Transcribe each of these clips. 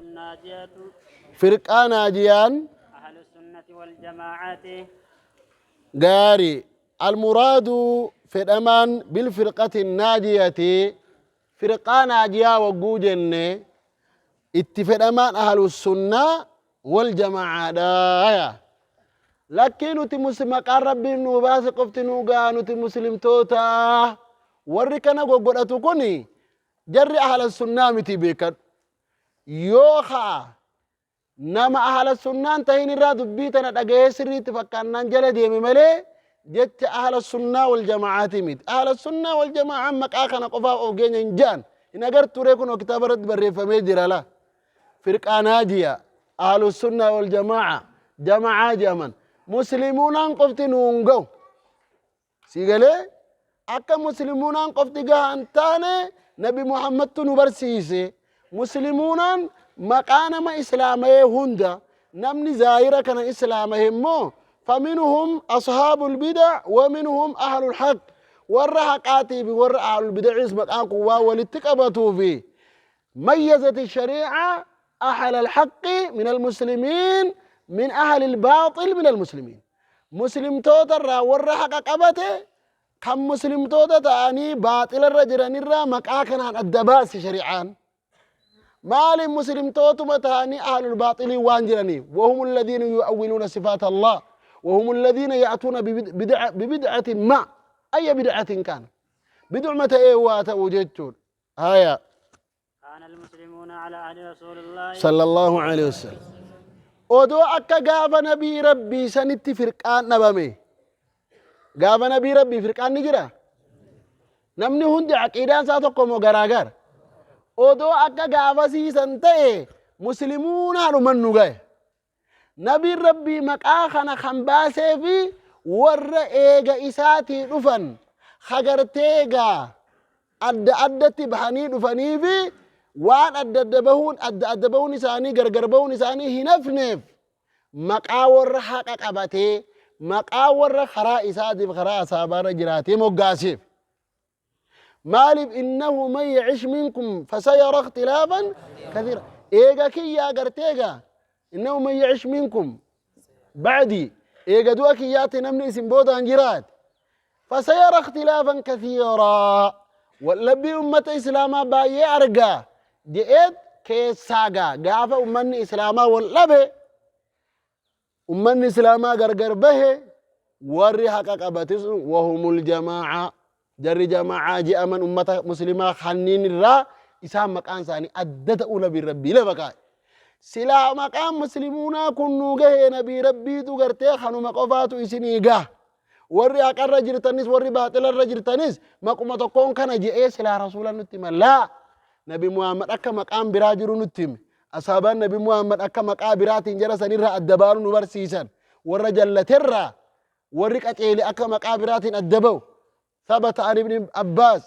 الناجية Firqaa naajiyaan أهل السنة والجماعة. Gaarii. Almuraadu fedhamaan bilfirqati naajiyati, firqaa naajiyaa wagguu jenne, itti fedhamaan ahlu sunnaa wal jamaacaadha. Lakkii, nuti maqaan Rabbiin nuu baase qofti nuu ga'a, nuti muslimtoota, warri kana goggodhatu kun jarri ahla sunnaa miti, beekadhu. Yoo ka'a nama ahla sunnaan tahin irraa dubbii tana dhagahee sirriitti fakkaannaan jala deeme malee, jecha ahla sunnaa wal jamaa'aati miti. Ahla sunnaa wal jamaa'aan maqaa kana qofaaf of geenya hin ja'an. Hin agarture, kun kitaaba irratti barreeffamee jira la. Firqaa naajiya, ahlu sunnaa wal jamaa'a, jamaa'aa jedhaman. Muslimuunaan qofti nuun ga'u. Si galee? Akka muslimuunaan qofti gahaa hin taane Nabi Muhammadtu nu barsiise. Muslimuunaan maqaa nama islaamahee hunda, namni zaahira kana islaamahe immoo فمنهم أصحاب البدع ومنهم أهل الحق, warra haqaatii fi warra ahlul bidaciis maqaan kun waan walitti qabatuu fi ميزت الشريعة أهل الحق من المسلمين من أهل الباطل من المسلمين. Muslimtoota irraa warra haqa qabate kan muslimtoota ta'anii baaxila irra jiranirraa maqaa kanaan adda baase shari'aan. Maaliif? Muslimtootuma ta'anii ahlul baaxilii waan jiraniif. وهم الذين يؤولون صفات الله وهم الذين يأتون ببدعة ما أي بدعة كان بدعمة إيه واتأو جتشون هايا. كان المسلمون على عهد رسول الله صلى الله عليه وسلم, odoo akka gaafa nabii Rabbii sanitti firqaan dhabame. Gaafa nabii Rabbii firqaan ni jira? Namni hundi aqiidaan isaa tokko moo garaagara? Odoo akka gaafasiisan ta'e muslimuunaadhuman nu gahe. Nabiin Rabbii maqaa kana kan baasee fi warra eega isaatii dhufan hagartee gaa adda addatti bahanii dhufanii fi waan adda adda bahuun, adda adda bahuun isaanii, gargar bahuun isaanii hin hafneef, maqaa warra haqa qabatee, maqaa warra karaa isaatiif karaa asaabaarra jiraatee moggaaseef. Maaliif? إنه من يعش منكم فسيرى اختلافا كثيرا. Eega kiyyaa garteegaa إنه من يعش منكم بعدي, eega du'a kiyyaatti namni isin boodaan jiraate, فسيرى اختلافا كثيرا, wallabbii ummata islaamaa baay'ee argaa je'eet. Keessaa gaa gaafa ummanni islaamaa wal dhabe, ummanni islaamaa gargar bahe, warri haqa qabate sun وهم الجماعة, jarri jamaacaa je'aman ummata muslimaa kanniin irraa isaan maqaan isaanii adda ta'uu nabiin Rabbii lafa kaa'e. Silaa maqaan muslimuunaa kun nuu gahee, nabii Rabbiitu gartee kanuma qofaatu isinii gaha, warri haqarra jirtanis warri baaxilarra jirtanis maquma tokkoon kana je'ee silaa rasuula nutti hima. Laa, Nabi Muhammad akka maqaan biraa jiru nutti hime. Asaabaan Nabi Muhammad akka maqaa biraatiin jara sanirraa adda baanu nu barsiisan. Warra jallaterraa warri qaceele akka maqaa biraatiin adda ba'u. ثبت عن ابن عباس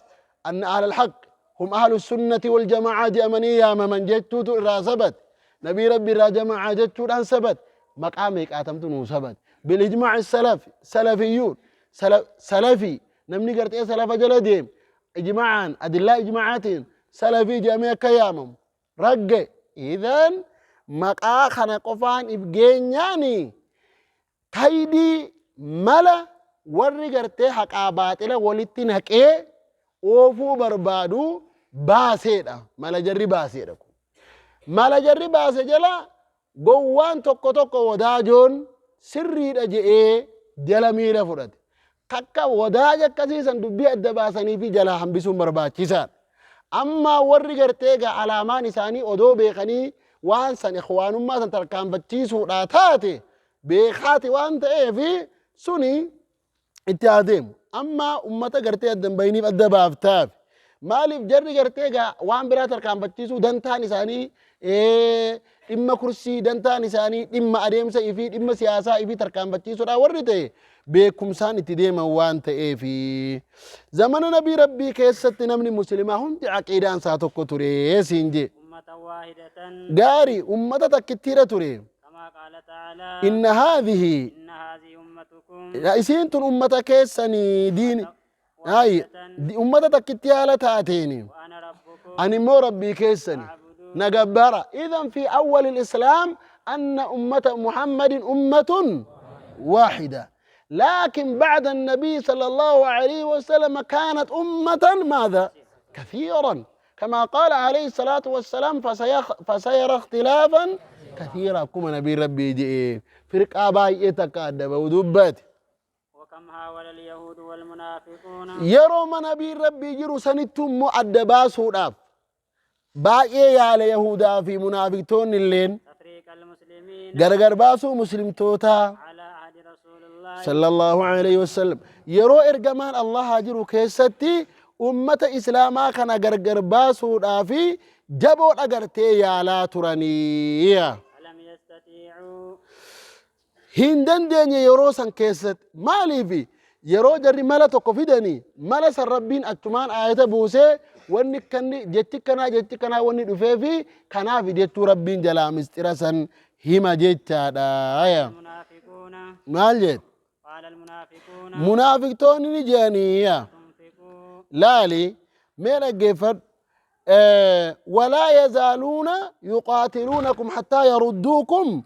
أن أهل الحق هم أهل السنة والجماعة جأمني يا من جتوت إرا ثبت نبي ربي را جماعة جتوت أن ثبت مقام قاتمت نو ثبت بالإجماع السلف سلفيون سلف سلفي نمني قرت إيه سلف جلدهم إجماعا أدلة إجماعات سلفي جميع كيامهم رجع. إذن maqaa kana qofaan if geenyaani kaydii mala warri gartee haqaa baaxila walitti naqee oofuu barbaadu baaseedha. Mala jarri baaseedha kun. Mala jarri baase jala gowwaan tokko tokko wadaajoon sirriidha je'ee jala miila fudhate. Takka wadaaja akkasiisan dubbii adda baasanii fi jalaa hambisuun barbaachisaadha. Amma warri gartee egaa alaamaan isaanii odoo beekanii waan san ikhwaanummaa san tarkaanfachiisuudhaa taate beekaati waan ta'eef suni itti adeemu. Amma ummata gartee adda hin bahiniif adda baaftaaf. Maaliif? Jarri gartee egaa waan biraa tarkaanfachiisuu dantaan isaanii dhimma kursii, dantaan isaanii dhimma adeemsa ifii, dhimma siyaasaa ifii tarkaanfachiisuudhaa warri ta'e beekumsaan itti deeman waan ta'eefi. Zamana nabii Rabbii keessatti namni muslimaa hundi aqiidaan isaa tokko ture siin jee. أمة واحدة. Gaarii, ummata takkittiidha ture. كما قال تعالى إن هذه إن هذه أمتكم isiin tun ummata keessanii diini ay واحدة ummata takkitti haala taateeni وأنا ربكم ani immoo Rabbii keessani فاعبدون. Na gabbara. Idhan fi awwal al-islaam anna ummata Muhammadin ummatun waahida. لكن بعد النبي صلى الله عليه وسلم كانت أمة ماذا؟ كثيرا، كما قال عليه الصلاة والسلام فسيرى اختلافا كثيرا. كما نبي ربي جئ فرقة بايئة تكاد ودبت. وكم حاول اليهود والمنافقون Yeroo nabii Rabbii jiru sanittuu immoo adda baasuudhaaf baay'ee yaala Yahudaa fi munaafiqtoonni illeen تفريق المسلمين gargar baasuu muslimtootaa على عهد رسول الله sallallahu alayhi wasallam. Yeroo ergamaan Allahaa jiru keessatti ummata islaamaa kana gargar baasuudhaaf jaboo dhagartee yaalaa turanii. فلم يستطيعوا. Hin dandeenye yeroo san keessatti. Maaliif? Yeroo jarri mala tokko fidanii mala san Rabbiin achumaan aayata buusee wanni kanni jechi kanaa jechi kanaa wanni dhufee fi kanaaf jechuu Rabbiin jalaa mistira san hima jechaadha. المنافقون Maal jedhe? قال المنافقون Munaafiqtoonni ni jedhanii. تنفقوا Laali mee dhaggeeffadhu. Walaa yazaaluuna yuqaatiluunakum hattaa yarudduukum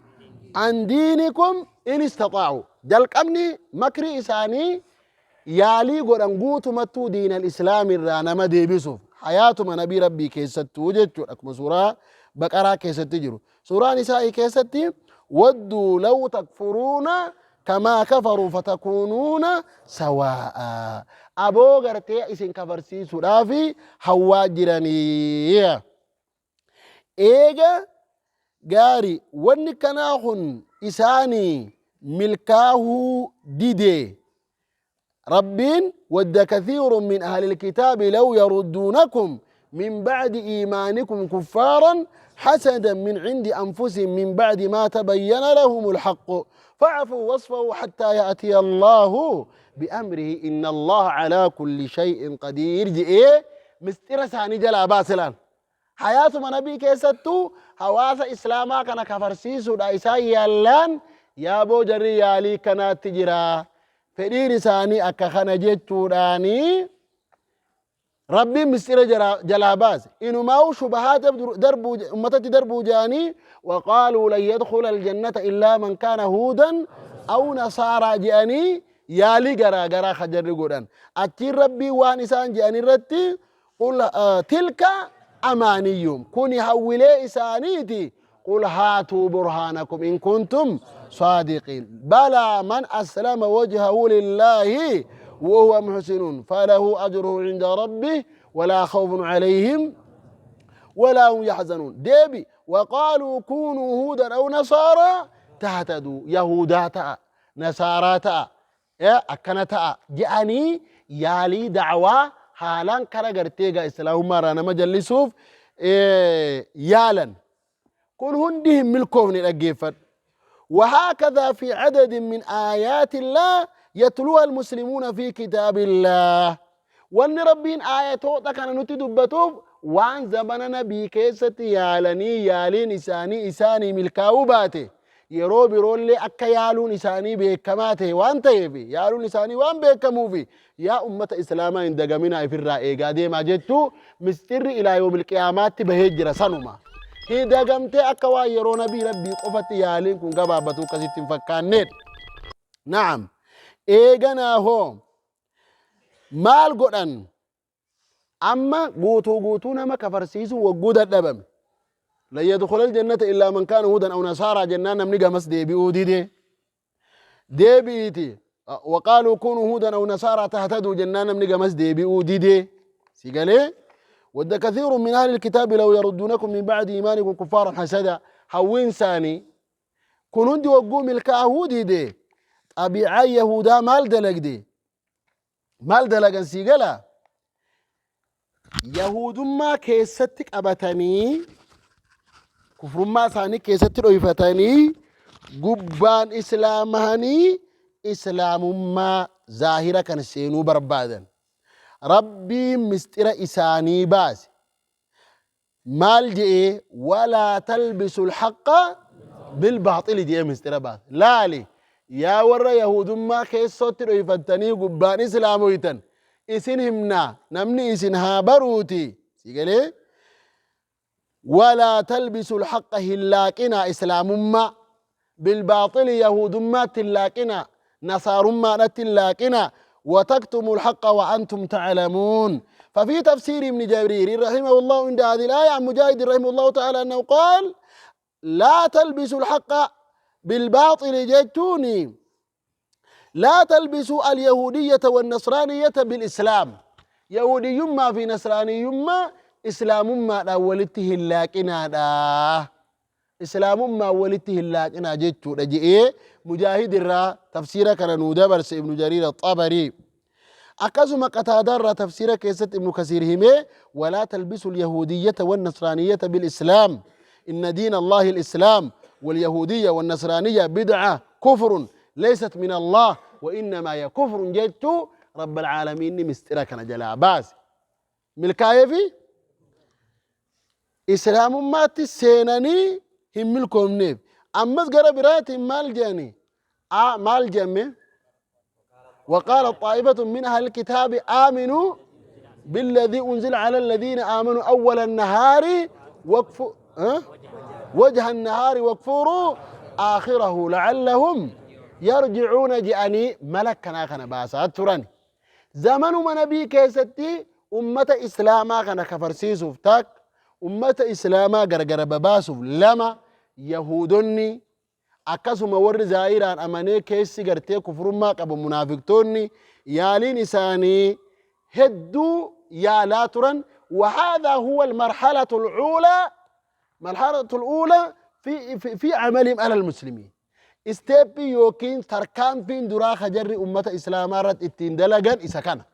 an diinikum in istaxaa'u. Jalqabni makrii isaanii yaalii godhan guutumattuu diinal islaam irraa nama deebisuuf hayaatuma nabii Rabbii keessattuu jechuudha, akkuma suuraa Baqaraa keessatti jiru, suuraan Isaa'ii keessatti wadduu law takfuruuna kamaa kafaruu fatakuunuuna sawaa'a. Aboo gartee isin kafarsiisuudhaafi hawwaa jiranii. Eega gaari wanni kanaa kun isaanii milkaahuu dide, Rabbiin wadda kathiirun min ahli lkitaabi law yarudduunakum min bacdi iimaanikum kuffaaran hasadan min cindi anfusihim min bacdi maa tabayyana lahum alhaqqu fa'fuu wasfahuu hattaa ya'tiya Allaahu biamrihi inna Allaha calaa kulli shay'in qadiir je'ee mistira isaanii jalaa baase. Laal, hayaatuma nabii keessattuu hawaasa islaamaa kana kafarsiisuudha isaan yaallaan. Yaaboo jarri yaalii kanaatti jira, fedhiin isaanii akka kana jechuudhaanii Rabbiin mistira jalaa baase. Inumaa'u shubahaa darbuu ummatatti darbuu jedhanii waqaaluu lan yadkhula aljannata illaa man kaana huudan aw nasaaraa jedhanii yaalii garaa garaa ka jarri godhan. Achiin Rabbiin waan isaan jedhan irratti qul tilka amaaniyyuhum, kuni hawwilee isaaniiti. Qul haatuu burhaanakum in kuntum saadiqiin. Balaa man aslama wajhahu lillaahi وهو محسن فله أجره عند ربه ولا خوف عليهم ولا هم يحزنون. ديبي وقالوا كونوا هودا أو نصارى تهتدوا. يهودا تأ نصارى تأ akkana ta'a je'anii yaalii da'waa haalaan kara gartee gaa islaamummaa irraa nama jallisuuf yaalan. Kun hundi hin milkoofne, dhaggeeffadhu. وهكذا في عدد من آيات الله يتلوها المسلمون في كتاب الله. Wanni Rabbiin aayatoota kana nutti dubbatuuf waan zamana nabii keessatti yaalanii yaaliin isaanii isaanii milkaa'uu baate, yeroo biroollee akka yaaluun isaanii beekamaa ta'e waan ta'eef, yaaluun isaanii waan beekamuuf, yaa ummata islaamaa hin dagaminaa, ifirraa eegaa deemaa jechuu. Misxirri ilaa yoomil qiyaamaatti bahee jira sanuma. Hin dagamtee akka waan yeroo nabii Rabbii qofatti yaaliin kun gabaabbatu akkasitti hin fakkaanneedha. Na'am. Eeganaa hoo maal godhan? Amma guutuu guutuu nama kafarsiisuu wagguu dadhabame. Lan yadkhula aljannata illaa man kaana hudan aw nasaaraa jennaan namni gamas deebi'uu dide. Deebi'iiti. Waqaaluu kunuu hudan aw nasaaraa tahtaduu jennaan namni gamas deebi'uu dide. Si galee? ود كثير من أهل الكتاب لو يردونكم من بعد إيمانكم كفارا حسدا. Hawwiin isaanii kun hundi wagguu milkaa'uu dide, xabiicaa Yahudaa maal dalagde? Maal dalagan sii gala? Yahudummaa keessatti qabatanii kufrummaa isaanii keessatti dhoyfatanii gubbaan islaamahanii islaamummaa zaahira kan seenuu barbaadan. Rabbiin mistira isaanii baase. Maal je'ee? Walaa talbisu alhaqqa bilbaaxili je'ee mistira baase. Laali, yaa warra Yahudummaa keessootti dhoyfattanii gubbaan islaamoytan, isin himnaa, namni isin haa baruuti. Si galee? Walaa talbisu lhaqa hin laaqinaa islaamummaa bilbaaxili yahuudummaatti hin laaqinaa nasaarummaadhatti hin laaqinaa وتكتموا الحق وأنتم تعلمون. ففي تفسير ابن جرير رحمه الله عند هذه الآية عن مجاهد رحمه الله تعالى أنه قال لا تلبسوا الحق بالباطل جتوني لا تلبسوا اليهودية والنصرانية بالإسلام. يهودي ما في نصراني ما إسلام ما ولته اللاكنا إسلام ما ولته اللاكنا جتو رجئ مجاهد الرا تفسير كان نودبرس ابن جرير الطبري. أكزم قتادة تفسير كيست ابن كثير همي ولا تلبسوا اليهودية والنصرانية بالإسلام إن دين الله الإسلام واليهودية والنصرانية بدعة كفر ليست من الله وإنما هي كفر جدت رب العالمين مسترك جلا باس ملكاية في إسلام ما تسينني هم ملكهم نيف أما قرب برات مال جاني مال جمي. وقال طائفة من أهل الكتاب آمنوا بالذي أنزل على الذين آمنوا أول النهار واكفوا أه؟ وجه النهار واكفروا آخره لعلهم يرجعون جأني ملك كنا كنا باسات تراني زمن ما نبي كيستي أمة إسلاما كنا كفرسيسوف تاك أمة إسلاما غرغر بباسوف لما يهودني akkasuma warri zaahiraan amanee keessi gartee kufrummaa qabu munaafiqtoonni yaaliin isaanii hedduu yaalaa turan. وهذا هو المرحلة الأولى مرحلة الأولى في عملهم على المسلمين. step yookiin tarkaanfiin duraa kajarri ummata islaamaa irratti ittiin dalagan isa kana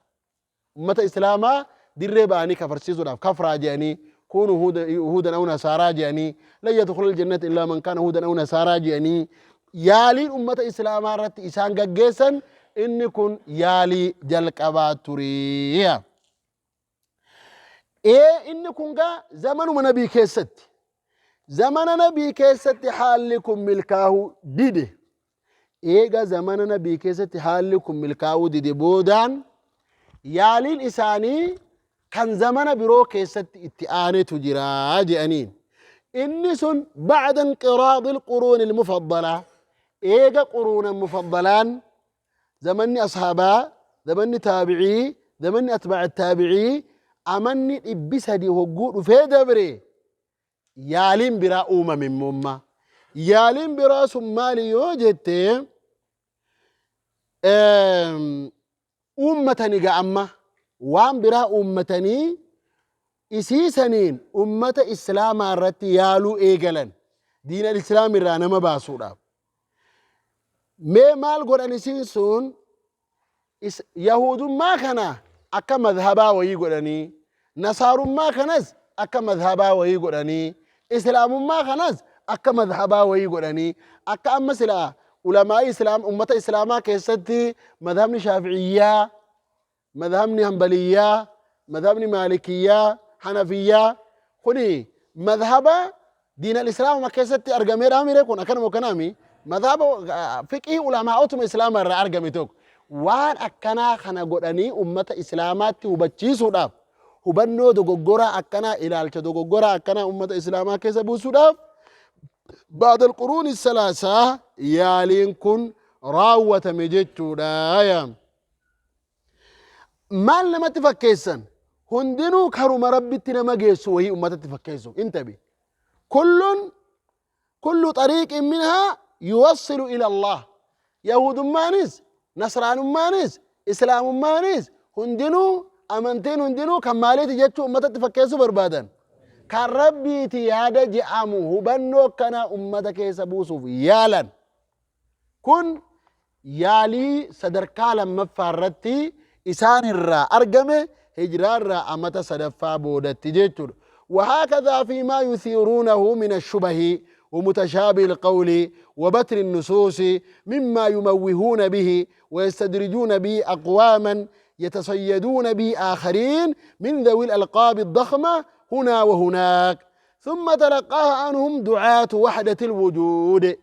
ummata islaamaa dirree ba'anii kafarsiisuudhaaf kafraa jedhanii كونوا هودا أو نصارى jedhanii لن يدخل الجنة إلا من كان هودا أو نصارى jedhanii yaaliin ummata islaamaa irratti isaan gaggeessan inni kun yaalii jalqabaa turiya. Ee inni kun gaa zamanuma nabii keessatti zamana nabii keessatti haalli kun milkaa'uu dide. Eega zamana nabii keessatti haalli kun milkaa'uu dide boodaan yaaliin isaanii kan zamana biroo keessatti itti aanetu jira jedhaniin. Inni sun بعد انقراض القرون المفضلة eega quruuna mufaddalaan zamanni ashaabaa zamanni taabicii zamanni atbaac taabicii amanni 300 hogguu dhufee dabre yaaliin biraa uumame immoomma yaaliin biraa sun maali yoo jette uummatani ga amma waan biraa uummatanii isiisaniin ummata islaamaa irratti yaaluu eegalan diina islaam irraa nama baasuudhaaf. Mee maal godhan isiin sun? Yahudummaa kana akka madhabaa wayii godhanii nasaarummaa kanas akka madhabaa wayii godhanii islaamummaa kanas akka madhabaa wayii godhanii akka amma silaa ulamaa'ii islaam ummata islaamaa keessatti madhabni shaaficiyyaa madhabni hanbaliyyaa madhabni maalikiyyaa hanafiyyaa kuni madhaba diin al-islaamuma keessatti argameedha mire kun akkanuma akkanaami madhaba fiqhii ulamaa'otuma islaama irraa argame tokko waan akkanaa kana godhanii ummata islaamaatti hubachiisuudhaaf hubannoo dogoggoraa akkanaa ilaalcha dogoggoraa akkanaa ummata islaamaa keessa buusuudhaaf بعد القرون الثلاثة yaaliin kun raawwatame jechuudha. Ya maal namatti fakkeessan hundinuu karuma rabbitti nama geessu wayii ummatatti fakkeessu انتبه كل طريق منها يوصل إلى الله. yahudummaanis nasraanummaanis islaamummaanis hundinuu amantiin hundinuu kan maaliiti jechuu ummatatti fakkeessuu barbaadan kan rabbiiti yaada je'amu hubannoo akkanaa ummata keessa buusuuf yaalan. Kun yaalii sadarkaa lammaffaa irratti isaan irraa argame hijiraa irraa amata sadaffaa boodatti jechuudha. وهكذا فيما يثيرونه من الشبه ومتشابه القول وبتر النصوص مما يموهون به ويستدرجون به أقواما يتصيدون به آخرين من ذوي الألقاب الضخمة هنا وهناك. ثم تلقاها عنهم دعاة وحدة الوجود.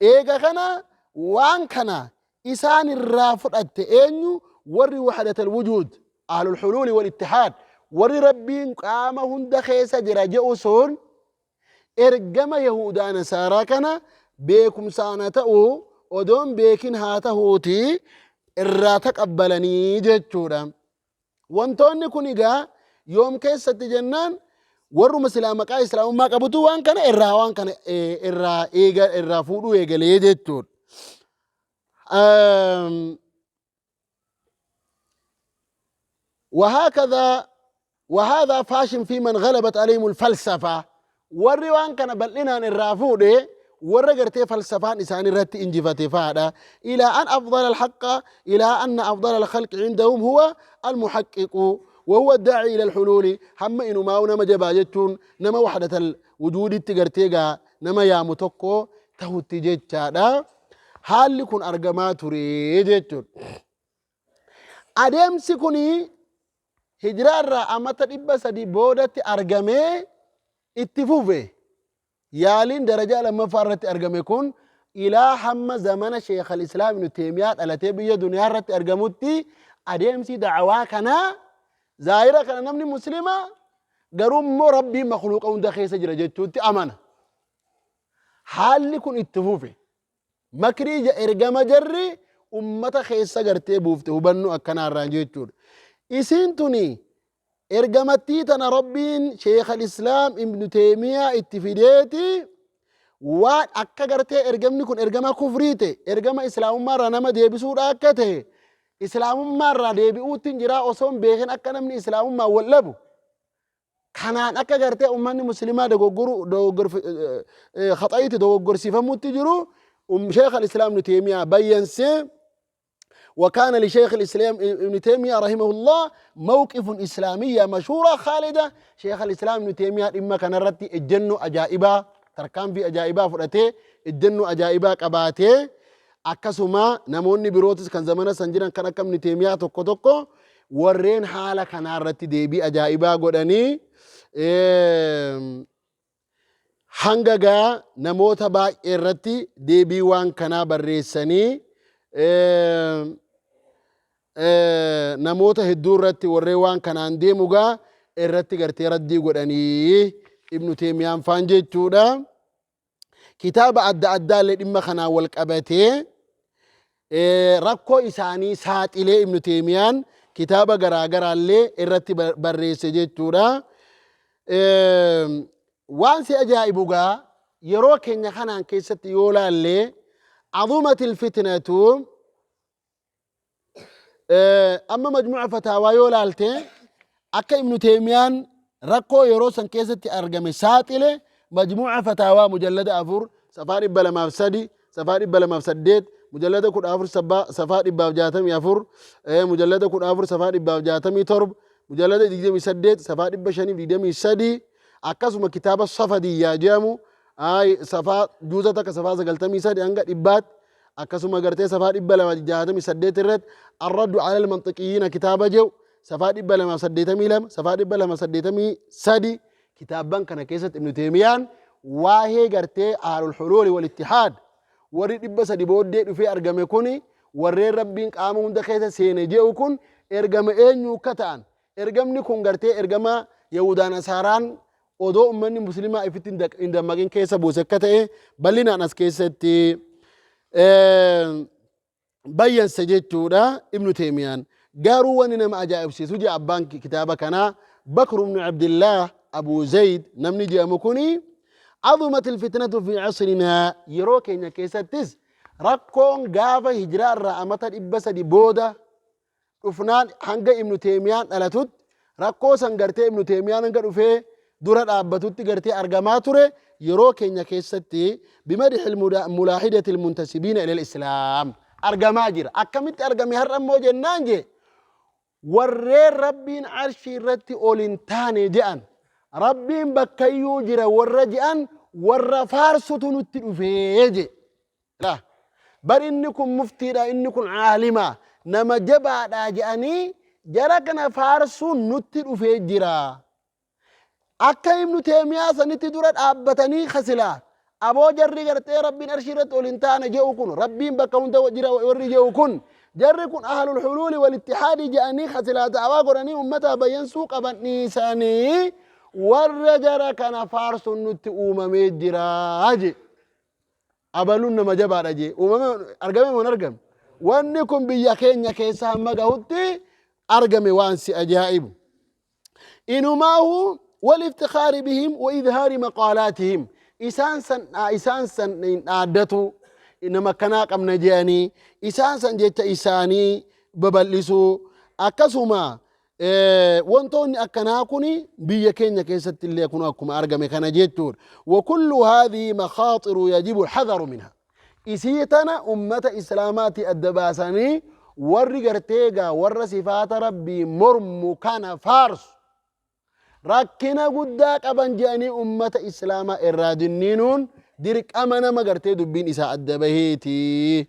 eega kana waan kana isaan irraa fudhatte eenyu? Warri وحدة الوجود أهل الحلول والاتحاد warri rabbiin qaama hunda keessa jira je'u sun. Ergama Yahudaa Nasaaraa kana beekumsaan haa ta'u odoon beekin haa ta'uuti irraa taqabbalanii jechuudha. Wantoonni kun egaa yoom keessatti jennaan, warruma silaa maqaa islaamummaa qabutu waan kana irraa waan kana irraa eega irraa fuudhuu eegalee jechuudha. وهكذا وهذا فاشن في من غلبت عليهم الفلسفة، warri waan kana bal'inaan irraa fuudhe warra gartee falsafaan isaan irratti injifate faadha. إلى أن أفضل الحق إلى أن أفضل الخلق عندهم هو المحقق وهو الداعي إلى الحلول، hamma inumaa nama jabaa jechuun nama وحدة الوجود itti gartee gaa nama yaamu tokko tahutti jechaadha. Haalli kun argamaa ture jechuudha. Adeemsi kuni hijiraarraa amata 300 boodatti argamee itti fufe. Yaaliin darajaa lammaffaa irratti argame kun ilaa hamma zamana Sheekh al-Islaam Ibn Teemiyaa dhalatee biyya duniyaa irratti argamutti, adeemsi da'awaa kanaa zaahira kana namni muslima garuu immoo Rabbiin makluuqa hunda keessa jira jechuutti amana. Haalli kun itti fufe. Makrii ergama jarri ummata keessa gartee buufte hubannoo akkanaarraan jechuudha. Isiin tuni ergamattii tana Rabbiin Sheekh al-Islaam Ibn Teemiyaa itti fideeti, waan akka gartee ergamni kun ergama kufrii ta'e, ergama islaamummaarraa nama deebisuudha akka ta'e, islaamummaarraa deebi'uutti hin jiraa osoo hin beekin akka namni islaamummaa wal dhabu kanaan akka gartee ummanni muslimaa dogoggoru khaxa'iitti dogoggorsiifamuutti jiru Sheekh al-Islaam Ibn Teemiyaa bayyansee. وكان لشيخ الإسلام ابن تيمية رحمه الله موقف إسلامية مشهورة خالدة. شيخ الإسلام ابن تيمية إما كان رتي الجن أجائبا تركان في أجائبا فرأتي الجن أجائبا قباتي. Akkasuma namoonni birootis kan zamana san jiran kan akka Ibn Teemiyaa tokko tokko warreen haala kanaa irratti deebii ajaa'ibaa godhanii, hanga gaa namoota baay'ee irratti deebii waan kanaa barreessanii, namoota hedduu irratti warreen waan kanaan deemu gaa irratti gartee raddii godhanii Ibnu Teemiyaan faan jechuudha. Kitaaba adda addaallee dhimma kanaan wal qabatee rakkoo isaanii saaxilee Ibnu Teemiyaan kitaaba garaa garaallee irratti barreesse jechuudha. Waan si ajaa'ibu gaa yeroo keenya kanaan keessatti yoo laallee عظمت الفتنة. Amma majmuuca fataawaa yoo laalte, akka Ibnu Teemiyaan rakkoo yeroo san keessatti argame saaxile, majmuuca fataawaa mujallada 4 safaa 203, safaa 208, mujallada 14 safaa 164, mujallada 14 safaa 167, mujallada 28 safaa 523, akkasuma kitaaba Safadiyyaa jedhamu safaa juuza 1 safaa 93 hanga 100tti, akkasuma gartee safaa 268 irratti الرد على المنطقيين kitaaba jedhu safaa 282, safaa 283, kitaabban kana keessatti Ibnu Teemiyaan waa'ee gartee أهل الحلول والاتحاد, warri 300 booddee dhufee argame kuni, warreen Rabbiin qaama hunda keessa seene jedhu kun ergama eenyu akka ta'an, ergamni kun gartee ergama Yahudaan Nasaaraan odoo ummanni muslimaa ifitti hin dammaqin keessa buuse akka ta'e bal'inaan as keessatti bayyanse jechuudha Ibnu Teemiyaan. Garuu wanni nama ajaa'ibsiisu jee abbaan kitaaba kanaa Bakr ibnu Abdillah Abu Zayd namni jedhamu kuni, عظمت الفتنة في عصرنا, yeroo keenya keessattis rakkoon gaafa hijiraa irraa amata 300 booda dhufnaan hanga Ibnu Teemiyaan dhalatutti, rakkoo san gartee Ibnu Teemiyaan hanga dhufee dura dhaabbatutti gartee argamaa ture, yeroo keenya keessatti بمدح الملاحدة المنتسبين إلى الإسلام argamaa jira. Akkamitti argame har'a immoo jennaan jee, warreen Rabbiin arshii irratti ol hin taane je'an, Rabbiin bakkayyuu jira warra je'an, warra faarsutu nutti dhufee je. Laa bar inni kun muftiidha, inni kun caalima, nama jabaadha je'anii jara kana faarsuun nutti dhufee jira. Akka Ibnu Teemiyaa sanitti dura dhaabbatanii kasilaa aboo jarri gartee Rabbiin arshii irratti ol hin taane je'u kun, Rabbiin bakka hunda jira warri je'u kun, jarri kun أهل الحلول والاتحاد je'anii kasilaa da'awaa godhanii ummataa bayyansuu qaban dhiisanii. Warra jara kana faarsuun nutti uumamee jira je. Abaluun nama jabaadha je. Uumame argame moo hin argame? Wanni kun biyya keenya keessa hamma gahutti argame waan si ajaa'ibu. Inumaahu wal iftikhaari bihim wa idhaari maqaalaatihim. Isaan san isaan san hin dhaaddatu nama akkanaa qabna je'anii isaan san jecha isaanii babal'isuu akkasuma wantoonni akkanaa kun biyya keenya keessatti illee kun akkuma argame kana jechuudha. Wa kullu haadhihi makhaaxiru yajibu alhadharu minha. Isii tana ummata islaamaatii adda baasanii warri gartee egaa warra sifaata Rabbii mormu kana faarsu rakkina guddaa qaban jedhanii ummata islaamaa irraa dinniinuun dirqama nama gartee dubbiin isaa adda baheeti.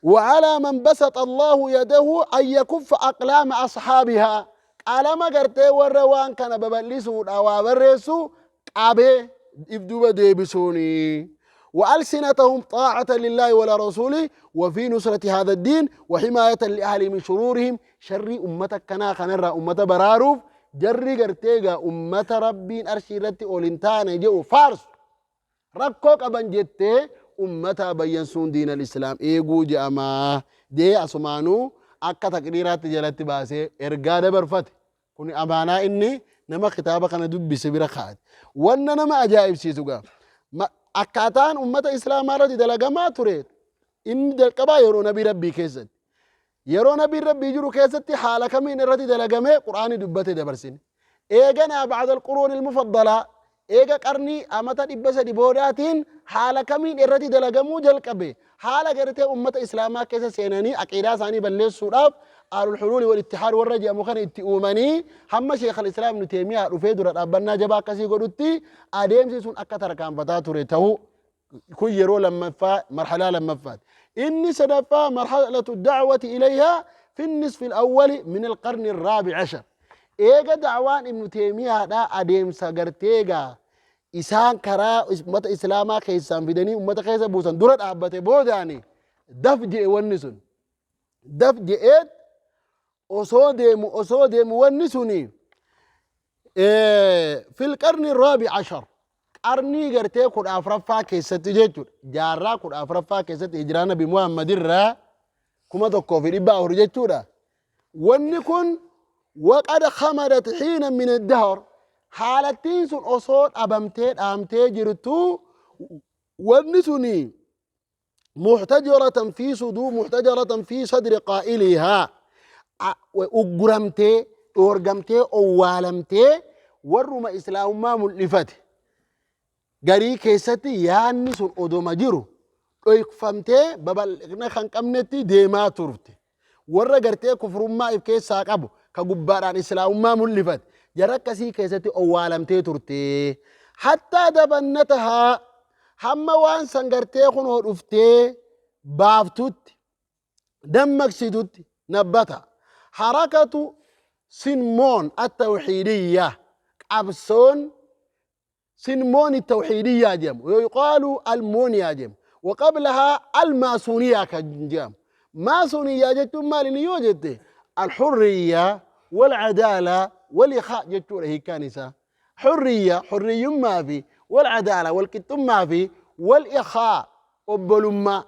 وعلى من بسط الله يده أن يكف أقلام أصحابها qalama gartee warra waan kana babal'isuudha waa barreessu qabee if duuba deebisuuni. وألسنتهم طاعة لله ولرسوله وفي نصرة هذا الدين وحماية لأهله من شرورهم شر أمتك كنا خنرى أمة براروف جري قرتيغا أمة ربين أرشي رتي أولنتان جو فارس rakkoo qaban jettee ummata bayyansuun diin al-islaam eeguu je'ama. Jee asumaanuu akka taqriiraatti jalatti baasee ergaa dabarfate. Kuni amaanaa inni nama kitaaba kana dubbise bira kaa'ate. Wanna nama ajaa'ibsiisu gaa akkaataan ummata islaamaa irratti dalagamaa ture inni jalqabaa yeroo nabii rabbii keessatti. Yeroo nabiin rabbii jiru keessatti haala kamiin irratti dalagamee qur'aani dubbate dabarsine. Eeganaa ba'da al-quruun al-mufaddalaa eega qarnii amata 300 boodaatiin haala kamiin irratti dalagamuu jalqabe. Haala gartee ummata islaamaa keessa seenanii aqiidaa isaanii balleessuudhaaf aalul huluuli wal ittihaad warra jedhamu kana itti uumanii hamma Sheekh al-Islaam Ibn Teeymiyaa dhufee dura dhaabbannaa jabaa akkasii godhutti adeemsi sun akka tarkaanfataa ture ta'uu kun yeroo lammaffaa marhalaa lammaffaati. Inni sadaffaa marhalatu da'wati ilayhaa fi nisfi al-awwali min al-qarni ar-raabi ashar. Eega da'waan Ibnu Teeymiyaadhaa adeemsa gartee egaa isaan karaa ummata Islaamaa keessaan fidanii ummata keessa buusan dura dhaabbate boodaani daf je'e wanni sun. Daf je'eet osoo deemu osoo deemu wanni suni fil qarni raabi ashar qarnii gartee 14ffaa keessatti jechuudha. Jaarraa 14ffaa keessatti hijiraa Nabi Muhammad irraa 1400 jechuudha. Wanni kun waqad khamadat hiina min ad-dahr haalattiin sun osoo dhabamtee dhaamtee jirtu wanni suni muhtajaratan fi suduu muhtajaratan fi sadri qaa'ilihaa ugguramtee dhoorgamtee owwaalamtee warruma islaamummaa mul'ifate garii keessatti yaanni sun odoma jiru dhoykfamtee babal'ina kan qabnetti deemaa turte. Warra gartee kufrummaa if keessaa qabu ka gubbaadhaan islaamummaa mul'ifate jara akkasii keessatti owwaalamtee turte. Hattaa dabannatahaa hamma waan san gartee kunoo dhuftee baaftutti dammaqsitutti nabbata. Harakatu sinmoon attawxiidiyya qabsoon sinmoon tawxiidiyyaa jedhamu yuqaalu almooniyaa jedhamu waqablahaa almaasuuniyaa kan jedhamu. Maasuuniyyaa jechuun maal inni yoo jette alhurriyyaa walcadaala walikhaa jechuudha hiikkaan isaa. Hurriyya hurriyyummaa fi walcadaala walqixxummaa fi walikhaa obbolummaa.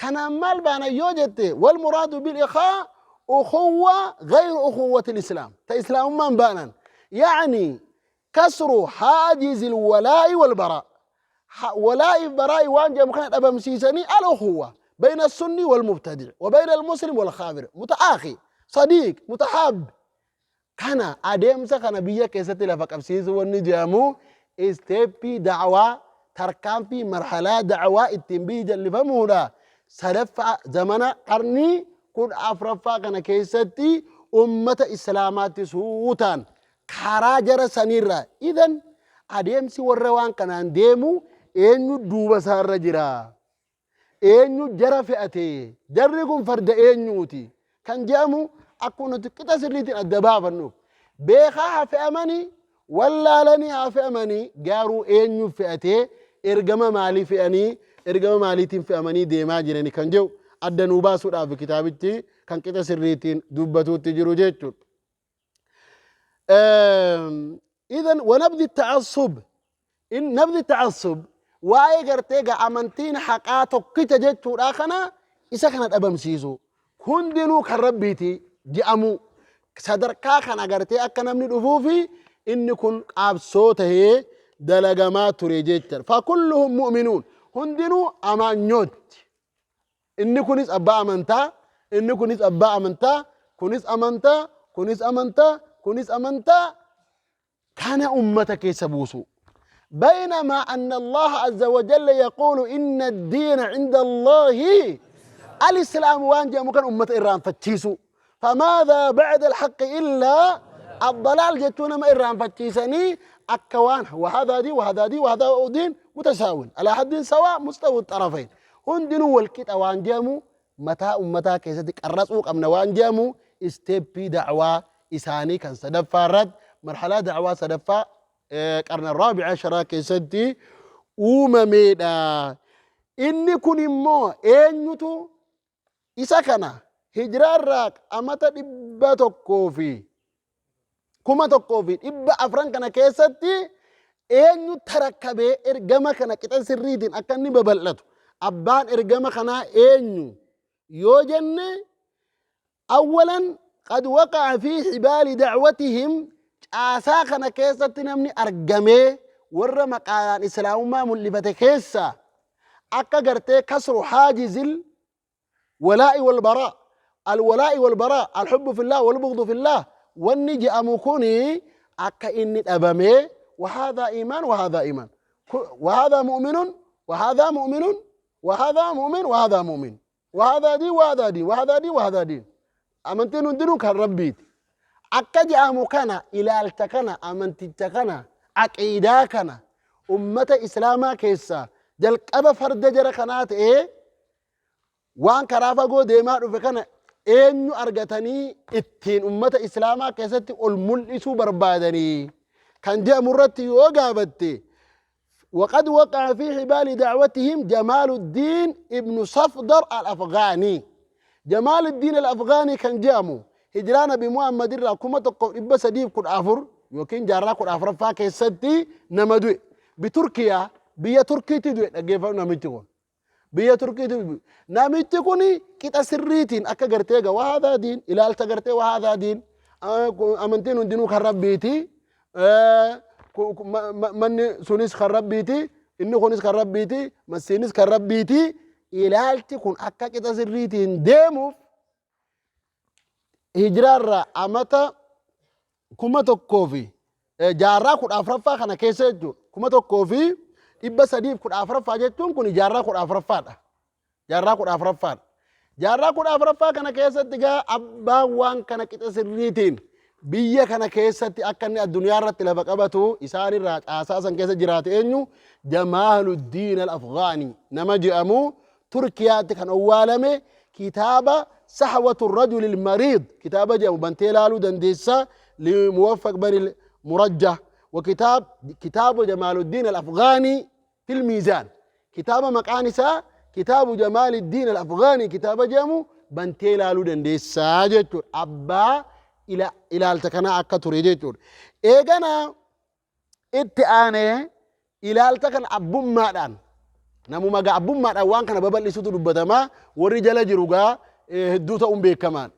Kanaan maal baana yoo jette walmuraadu bilikhaa ukhuwwa gayru ukhuwwati lislaam ta islaamummaan baanan yaani kasru haajizil walaa'i wal baraa walaa'i fi baraa'i waan jedhamu kana dhabamsiisanii al ukhuwwa bayna sunni wal mubtadi' wa bayna al muslim wal kaafir muta'aakhi sadiiq mutahaab kana adeemsa kana biyya keessatti lafa qabsiisuu wanni jedhamu isteeppii da'waa tarkaanfii marhalaa da'waa ittiin biyyi jallifamuudha sadaffaa zamana qarnii 14ffaa kana keessatti ummata islaamaatti suutaan karaa jara saniirraa idan adeemsi warra waan kanaan deemu eenyu duuba isaarra jira eenyu jara fe'ate jarri kun farda eenyuuti kan jedhamu akkuma nuti qixa sirriitiin adda baafannuuf beekaa haa fe'amanii wallaalanii haa fe'amanii garuu eenyu fe'atee ergama maalii fe'anii ergama maaliitiin fe'amanii deemaa jirani kan jedhu adda nuu baasuudhaaf kitaabichi kan qixa sirriitiin dubbatuutti jiru jechuudha. Idan wanabdi ta'assub in nabdi ta'assub waa'ee gartee gaa amantiin haqaa tokkicha jechuudha kana isa kana dhabamsiisu hundinuu kan Rabbiiti je'amu sadarkaa kana gartee akka namni dhufuufi inni kun qaabsoo tahee dalagamaa ture jechuudha. Fakulluhum mu'minuun hundinuu amaanyootti. Inni kunis abbaa amantaa, inni kunis abbaa amantaa, kunis amantaa, kunis amantaa, kunis amantaa kana ummata keessa buusu. بينما أن الله عز وجل يقول إن الدين عند الله الإسلام وان جاء مكان أمة إيران فتشيسو فماذا بعد الحق إلا الضلال جتونا ما إيران فتشيسني أكوان وهذا دي وهذا دي وهذا دين متساوٍ على حد سواء مستوى الطرفين هندنو والكت وان جامو متى أمتا كيستك الرسوق أمنا وان جامو استبي دعوة إساني كان سدفا رد مرحلة دعوة سدفا قرن الرابع عشر keessatti uumameedha. Inni kun immoo eenyutu isa kana hijiraarraa amata 1400 kana keessatti eenyu tarakkabee ergama kana qixa sirriitiin akka inni babal'atu abbaan ergama kanaa eenyu yoo jenne أولا قد وقع في حبال دعوتهم caasaa kana keessatti namni argamee warra maqaadhaan islaamummaa mul'ifate keessa akka gartee kasru haajizil walaa'i walbaraa alwalaa'i walbaraa alhubbu fillah walbugdu fillah wanni je'amu kuni akka inni dhabamee وهذا إيمان وهذا إيمان وهذا مؤمن وهذا مؤمن وهذا مؤمن وهذا مؤمن وهذا دين وهذا دين وهذا دين وهذا دين amantiin hundinuu kan Rabbiiti. Akka je'amu kana ilaalcha kana amanticha kana aqiidaa kana ummata islaamaa keessaa jalqaba farda jara kanaa ta'ee waan karaa fagoo deemaa dhufe kana eenyu argatanii ittiin ummata islaamaa keessatti ol mul'isuu barbaadanii kan je'amu irratti yoo gaafatte وقد وقع في حبال دعوتهم جمال الدين ابن صفدر الأفغاني. جمال الدين الأفغاني كان جامو هجران بمحمد الرا كما تقو إبا سديف كد أفر يوكين جارا كد أفر فاكي ستي نمدوي بتركيا بيا تركي تدوي نجيفا نمتكون بيا تركي تدوي نمتكوني كتا سريتين أكا غرتيغا وهذا دين إلى التغرتي وهذا دين أمنتين دينو خربيتي manni sunis kan Rabbiiti, inni kunis kan Rabbiiti, masiinis kan Rabbiiti. Ilaalchi kun akka qixa sirriitiin deemuuf hijiraarraa amata 1000 fi jaarraa 14ffaa kana keessa jechuudha. 1314ffaa jechuun kun jaarraa 14ffaadha. Jaarraa 14ffaadha. Jaarraa 14ffaa kana keessatti gaa abbaan waan kana qixa sirriitiin biyya kana keessatti akka inni addunyaa irratti lafa qabatu isaan irraa caasaa san keessa jiraate eenyu Jamaaluddiin al-Afghaani nama jedhamu Turkiyaatti kan owwaalame kitaaba Sahwatu Rajuli al-Mariid kitaaba jedhamu bantee ilaaluu dandeessa limuwaffaq bani murajjah wa kitaab kitaabu Jamaaluddiin al-Afghaani fil miizaan kitaaba maqaan isaa kitaabu Jamaaluddiin al-Afghaani kitaaba jedhamu bantee ilaaluu dandeessaa jechuudha. Abbaa ilaalcha kanaa akka ture jechuudha. Eegana itti aanee ilaalcha kana abbummaadhaan namuma gaa abbummaadhaan waan kana babal'isutu dubbatamaa warri jala jiru gaa hedduu ta'uun beekamaan.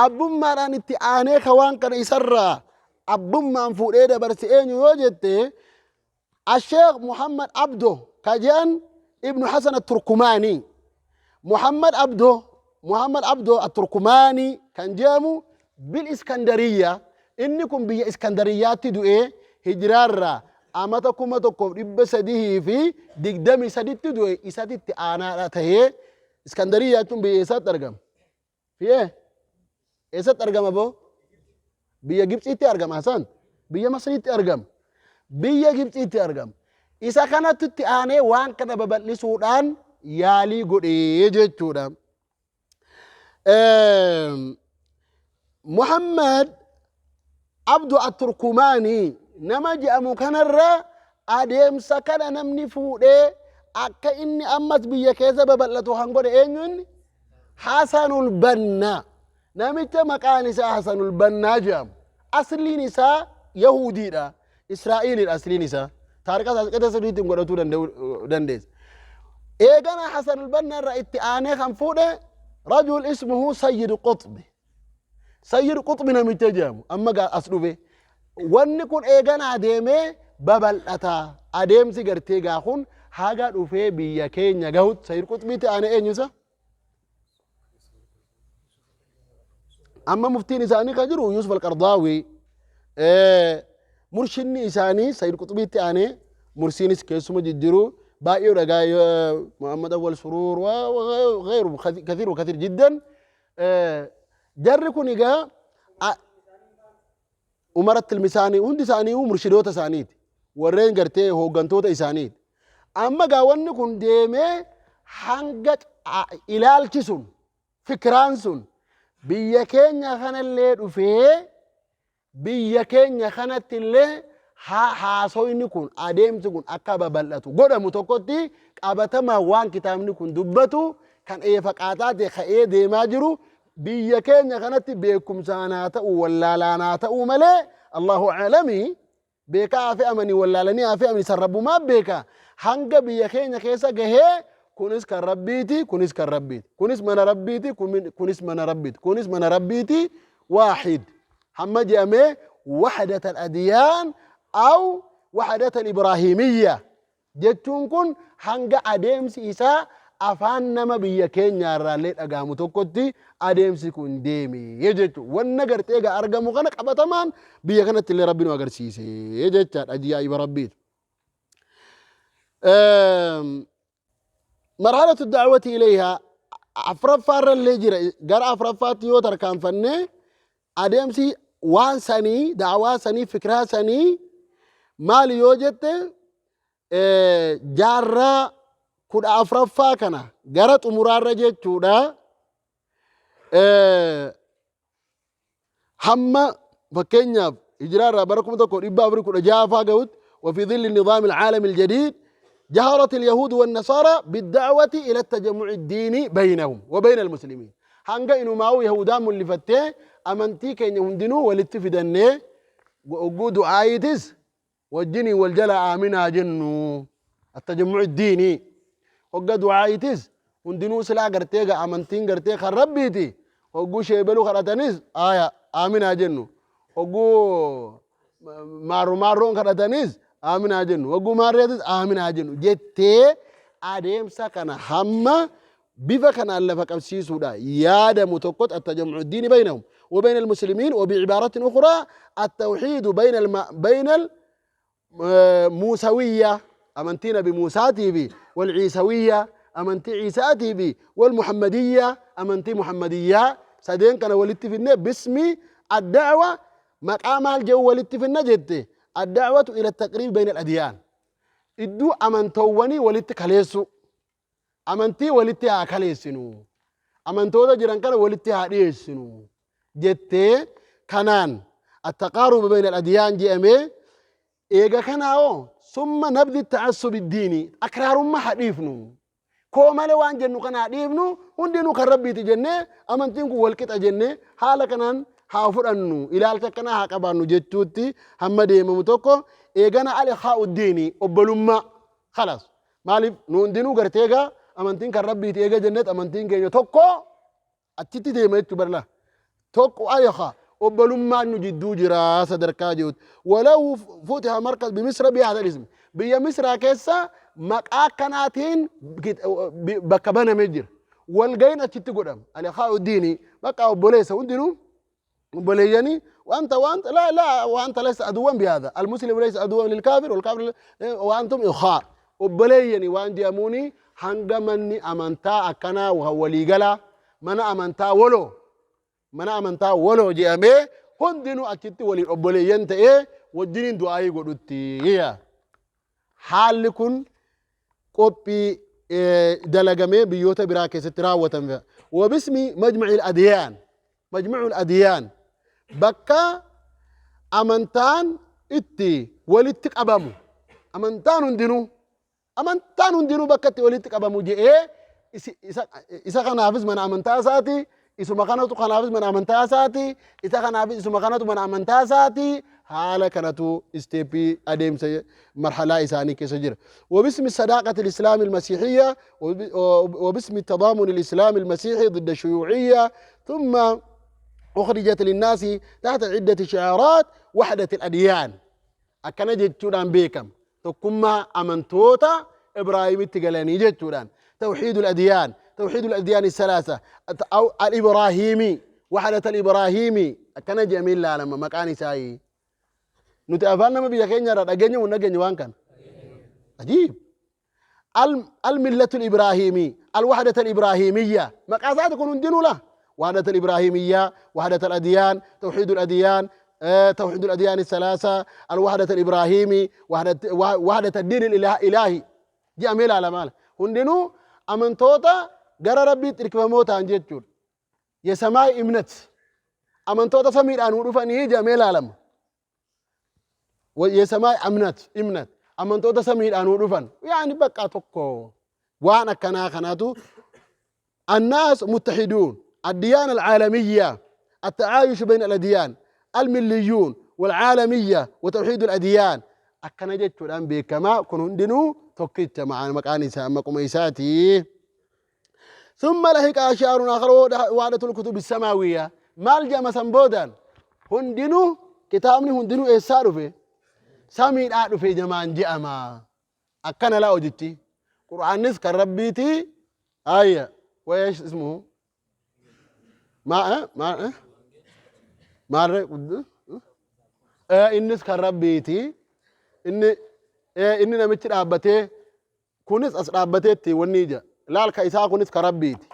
Abbummaadhaan itti aanee ka waan kana isarraa abbummaan fuudhee dabarse eenyu yoo jette Asheekh Muhammad Abdo ka jedhan Ibnu Hasan Turkumaanii. Muhammad Abdo Muhammad Abdo Turkumaanii kan jedhamu bil Iskandariyya inni kun biyya Iskandariyyaatti du'ee hijiraarraa amata 1323tti du'e isatitti aanaadha tahee Iskandariyyaa jechuun biyya eessaatti argama? Fiyee eessatti argama boo? Biyya Gibxiitti argama Hasan. Biyya Masriitti argama. Biyya Gibxiitti argama. Isa kanatti itti aanee waan kana babal'isuudhaan yaalii godhee jechuudha. Muhammad Abdu At-Turkumaanii nama jedhamu kanarra adeemsa kana namni fuudhee akka inni ammas biyya keessa babal'atu kan godhe eenyu inni? Hasanul Bannaa. Namicha maqaan isaa Hasanul Bannaa jedhamu. Asliin isaa Yahudiidha. Israa'iilidha asliin isaa. Taariqa isaa qixa sirriitiin godhatuu dandeessa. Eegana Hasan al-Banna irraa itti aanee kan fuudhe rajul ismuhu Sayyid Qutb. Sayyid Qutb namicha jedhamu amma as dhufe. Wanni kun eeganaa deemee babal'ata. Adeemsi gartee gaa kun haga dhufee biyya keenya gahutti Sayyid Qutbiitti aanee eenyusa? Amma muftiin isaanii kan jiru Yusuf Al-Qardaawii. Murshinni isaanii Sayyid Quxbiitti aanee mursiinis keessuma jijjiru baay'ee dhagaa Muhammad Awwal Suruur غيره كثير وكثير جدا. Jarri kun egaa Umaratti ilmi isaanii hundi isaanii murshidoota isaaniiti. Warreen gartee hooggantoota isaaniiti. Amma gaa wanni kun deemee hanga ilaalchi sun, fikiraan sun biyya keenya kanallee dhufee, biyya keenya kanatti illee haasoyni kun, adeemsi kun akka babal'atu godhamu tokkotti, qabatamaa waan kitaabni kun dubbatu kan eefa qaaxaa ta'e ka'ee deemaa jiru biyya keenya kanatti beekumsaan haa ta'u, wallaalaan haa ta'u malee, Allahu a'lamii, beekaa haa fe'amanii, wallaalanii haa fe'amanii, san rabbumaa beeka. Hanga biyya keenya keessa gahee kunis kan rabbiiti, kunis kan rabbiiti, kunis mana rabbiiti, kunis mana rabbiiti, kunis mana rabbiiti, waaxid hamma jedhamee wahdat al-adiyaan aw wahdat al-ibraahimiyya jechuun kun hanga adeemsi isaa afaan nama biyya keenyaarraallee dhagahamu tokkotti adeemsi kun deeme jechuudha. Wanna gartee egaa argamu kana qabatamaan biyya kanatti illee rabbi nu agarsiise jechaadha. Ajaa'iba rabbiiti. Marhalatu da'wati ilayhaa afuraffaarra illee jira. Gara afuraffaatti yoo tarkaanfanne, adeemsi waan sanii, da'waa sanii, fikiraa sanii maali yoo jette, jaarraa 14ffaa kana gara xumuraarra jechuudha. Hamma fakkeenyaaf hijiraa irraa bara 1416 faa gahutti, وفي ظل النظام العالمي الجديد جهرت اليهود والنصارى بالدعوة إلى التجمع الديني بينهم وبين المسلمين. Hanga inumaa'uu Yahudaan mul'ifattee amantii keenya hundinuu walitti fidannee ogguu du'aayitis wajjiniin wal jala aaminaa jennu, التجمع الديني, hogga du'aayitis hundinuu silaa gartee ga amantiin gartee kan rabbiiti, hogguu sheebeluu kadhatanis aya aaminaa jennu, hogguu maarro maarroon kadhatanis aaminaa jennu, hogguu maarreetis aaminaa jennu jettee adeemsa kana hamma bifa kanaan lafa qabsiisuudha yaadamu tokkotti, التجمع الديني بينهم وبين المسلمين، وبعبارة أخرى التوحيد بين الموسوية أمنتي نبي موسى تيبي، والعيسوية أمنتي عيسى تيبي، والمحمدية أمنتي محمدية. سدين كان ولدت في النبي باسم الدعوة مقام الجو ولدت في النجد الدعوة إلى التقريب بين الأديان. idduu amantoowwanii walitti kaleessu, amantii walitti haa kaleessinu, amantoota jiran kana walitti haa dhiyeessinu jettee kanaan التقارب بين الأديان jedhamee. Eega kanaa hoo ثم نبذ التعصب الديني, akraarummaa haa dhiifnu, koo malee waan jennu kana haa dhiifnu, hundinuu kan rabbiiti jennee amantiin kun walqixa jennee haala kanaan haa fudhannu, ilaalcha akkanaa haa qabaannu jechuutti hamma deemamu tokko. Eegana الإخاء الديني, obbolummaa, خلاص, maaliif nu hundinuu gartee egaa amantiin kan rabbiiti eega jennet, amantiin keenya tokko achitti deema jechuu barla tokko, الإخاء, obbolummaan nu jidduu jira sadarkaa jirutti. وله فتح مركز بمصر بهذا الاسم, biyya Misraa keessa maqaa akkanaatiin bakka banamee jira, walga'iin achitti godhama. الإخاء الديني, bakka obboleessa, hundinuu obboleeyyanii, وأنت وأنت لا لا وأنت ليس عدوا بهذا، المسلم ليس عدوا للكافر والكافر وأنتم إخاء, obboleeyyanii waan jedhamuuni hanga manni amantaa akkanaa waliigalaa mana amantaa woloo, mana amantaa woloo jedhamee hundinuu achitti waliin obboleeyyan ta'ee wajjiniin du'aayii godhutti. Haalli kun qophii dalagamee biyyoota biraa keessatti raawwatame. وباسم مجمع الأديان, مجمع الأديان bakka amantaan itti walitti qabamu, amantaan hundinuu bakka itti walitti qabamu jedhee isa kanaafis mana amantaa isaati, isuma kanatu kanaafis mana amantaa isaati, isa kanaafis isuma kanatu mana amantaa isaati. Haala kanatu isteeppii adeemsa marhalaa isaanii keessa jira. وباسم صداقة الإسلام المسيحية وباسم التضامن الإسلامي المسيحي ضد الشيوعية، ثم أخرجت للناس تحت عدة شعارات وحدة الأديان. Akkana jechuudhaan beekama. Tokkummaa amantoota Ibraahimitti galanii jechuudhaan. توحيد الأديان، توحيد الأديان الثلاثة أو الإبراهيمي، وحدة الإبراهيمي. Akkana jedhamee ilaalama maqaan isaa. Nuti afaan nama biyya keenya irraa dhageenya mun dhageenye waan kana. Ajiib. الملة الإبراهيمي، الوحدة الإبراهيمية، maqaa isaati kun hundinuu la. وحدة الإبراهيمية، وحدة الأديان، توحيد الأديان، توحيد الأديان الثلاثة، الوحدة الإبراهيمي، وحدة الدين الإلهي jedhamee ilaalama. Hundinuu amantoota gara Rabbiitti hirkifamoo ta'an jechuudha. የሰማይ እምነት amantoota samiidhaan nuu dhufanii jedhamee ilaalama. የሰማይ እምነት amantoota samiidhaan nuu dhufan yaani bakka tokko waan akkanaa kanaatu الناس متحدون، الديانة العالمية، التعايش بين الأديان، المليون والعالمية وتوحيد الأديان. Akkana jechuudhaan beekamaa. Kun hundinuu tokkicha maqaan isaa maquma isaati. ثم لحق شعار آخر وحدة الكتب السماوية. Maal jedhama san boodaan? Hundinuu kitaabni hundinuu eessaa dhufe? Samiidhaa dhufe jamaan je'ama. Akkana laa hojichi. Qur'aannis kan Rabbiiti. Ayya. وإيش اسمه؟ ما ما ما innis kan Rabbiiti. Inni namichi dhaabbatee kunis as dhaabbateetti wanni ija laal ka isaa kunis kan Rabbiiti.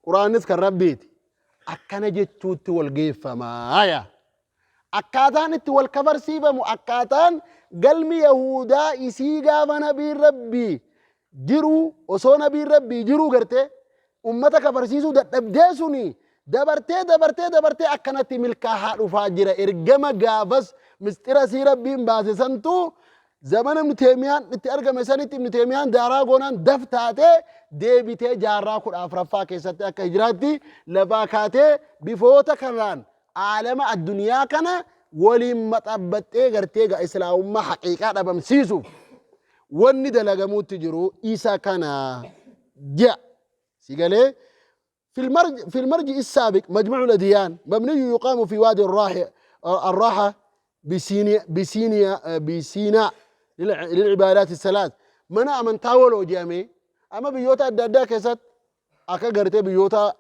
Qur'aannis kan Rabbiiti. Akkana jechuutti wal geeffamaaya. Akkaataan itti wal kafarsiifamu, akkaataan galmi Yahudaa isii gaafa nabiin Rabbii jiru, osoo nabiin Rabbii jiruu gartee ummata kafarsiisuu dadhabdee suni dabartee dabartee dabartee akkanatti milkaahaa dhufaa jira. Ergama gaafas mistira sii Rabbiin baase santu zamana Ibnu Teemiyaan itti argame sanitti Ibnu Teemiyaan daaraa goonaan daf taatee deebitee jaarraa 14ffaa keessatti akka hijiraatti lafaa kaatee bifoota kanaan aalama addunyaa kana waliin maxabbaxxee gartee ga islaamummaa haqiiqaa dhabamsiisuuf wanni dalagamuutti jiru isa kana je'a. Si galee? في المرجع السابق مجمع الأديان مبني يقام في وادي الراحة بسيناء للعبادات الثلاث. Mana amantaa waloo jedhamee amma biyyoota adda addaa keessatti akka gartee biyyoota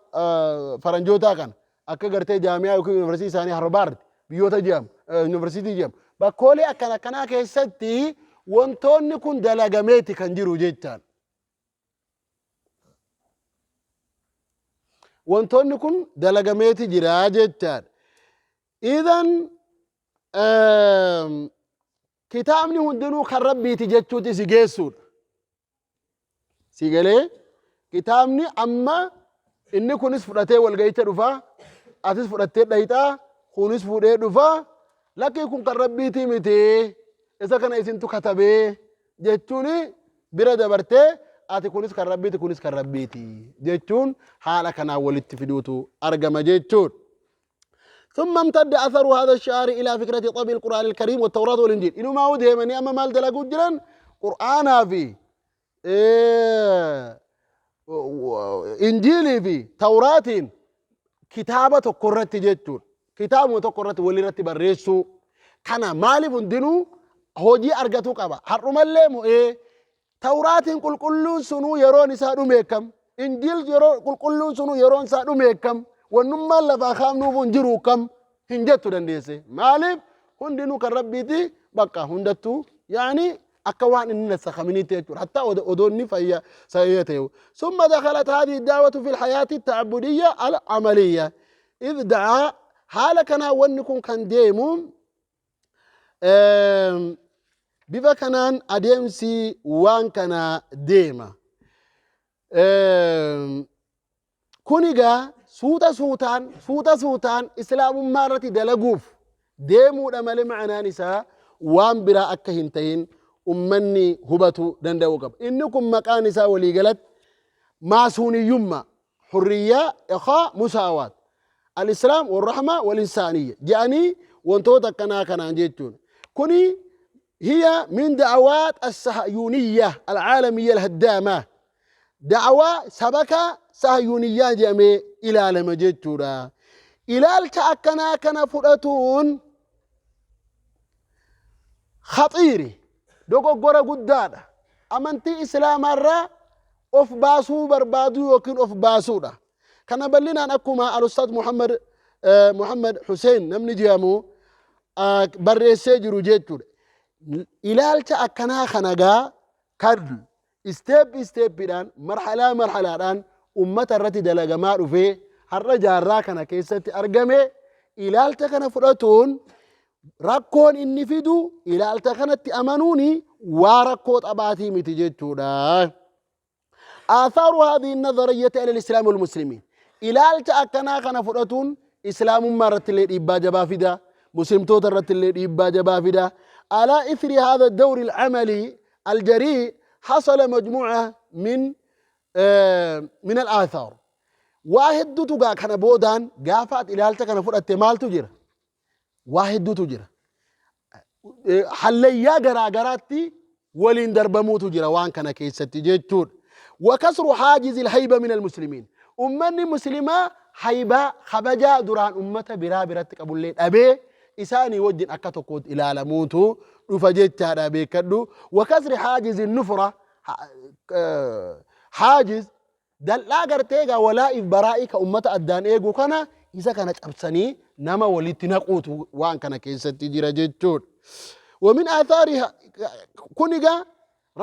faranjootaa kana akka gartee jaamiyaa yookiin yuunivarsiitii isaanii Harbaard biyyoota jedhamu, yuunivarsiitii jedhamu, bakkoolee akkana akkanaa keessatti wantoonni kun dalagameeti kan jiru jechaan. Wantoonni kun dalagameeti jira jechaadha. Idan kitaabni hundinuu kan Rabbiiti jechuuti si geessuudha. Si galee? Kitaabni amma inni kunis fudhatee walga'icha dhufa, atis fudhattee dhayxaa, kunis fuudhee dhufa, lakkii kun kan Rabbiitii miti, isa kana isintu katabee jechuun bira dabartee ati kunis kan Rabbiiti, kunis kan Rabbiiti jechuun haala kanaan walitti fiduutu argama jechuudha. ثم امتد أثر هذا الشعار إلى فكرة طبع القرآن الكريم والتوراة والإنجيل. إنه ما هو ديمني أما مال دلقوا جرا قرآن في إنجيلي في توراة kitaaba tokko irratti jechuudha. Kitaabuma tokko irratti walirratti barreessuu. Kana maaliif hundinuu hojii argatuu qaba. Har'umallee mo'ee Tawraatiin qulqulluun sunuu yeroon isaa dhume akkam? Injiil yeroo qulqulluun sunuu yeroon isaa dhume akkam? Wannummaan lafaa kaafnuuf hin jiru akkam? Hin jettu dandeesse. Maaliif hundinuu kan Rabbiiti bakka hundattuu yaani akka waan inni nasakhaminiitti jechuudha. Hatta odoo inni fayya sahiha ta'e. ثم دخلت هذه الدعوة في الحياة التعبدية العملية إذ دعا haala kanaa wanni kun kan deemu bifa kanaan adeemsi waan kana deema. Kun egaa suuta suutaan suuta suutaan islaamummaa irratti dalaguuf deemuudha malee ma'anaan isaa waan biraa akka hin tahin ummanni hubatu danda'uu qaba. Inni kun maqaan isaa waliigalatti maasuuniyyummaa, hurriyyaa, ikhaa, musaawaat, al-islaam, warrahmaa, wal-insaaniyya jedhanii Wantoota akkanaa kanaan jechuudha. Kuni hiya min da'awaat as-sahyuuniyya al-caalamiyya al-haddaama. Da'awaa sabaka sahyuuniyyaa jedhamee ilaalama jechuudha. Ilaalcha akkanaa kana fudhatuun khaxiiri, dogoggora guddaadha. Amantii Islaamaarraa of baasuu barbaaduu yookiin of baasuudha. Kana bal'inaan akkuma al-Ustaaz Muhammad Muhammad Hussein namni jedhamu barreessee jiru jechuudha. Ilaalcha akkanaa kana gaa kan isteep isteeppiidhaan marhalaa marhalaadhaan ummata irratti dalagamaa dhufee har'a jaarraa kana keessatti argame ilaalcha kana fudhatuun rakkoon inni fidu ilaalcha kanatti amanuun waa rakkoo xabaatii miti jechuudha. Athaaru haadhihi nadhariyyati ala al-islaami wal muslimiin. Ilaalcha akkanaa kana fudhatuun islaamummaa irratti illee dhiibbaa jabaa fida. Muslimtoota irratti illee dhiibbaa jabaa fida. Alaa ithri haadha dawri al-amali al-jarii hasala majmuu'a min al-aathaar. Waa hedduutu gaa kana boodaan gaafa ati ilaalcha kana fudhatte maaltu jira? Waa hedduutu jira. Hallayyaa garaa garaatti waliin darbamuutu jira waan kana keessatti jechuudha. Wakasru haajizi alhayba min almuslimiin. Ummanni muslimaa haybaa kabajaa duraan ummata biraa biratti qabullee dhabee isaanii wajjin akka tokkootti ilaalamuutu dhufa jechaadha beekadhu. Wakasri haajizi nufra haajiz Dal'aa gartee egaa walaa'iif baraa'ii ka ummata addaan eegu kana isa kana cabsanii nama walitti naquutu waan kana keessatti jira jechuudha. Wamin aathaariha kun egaa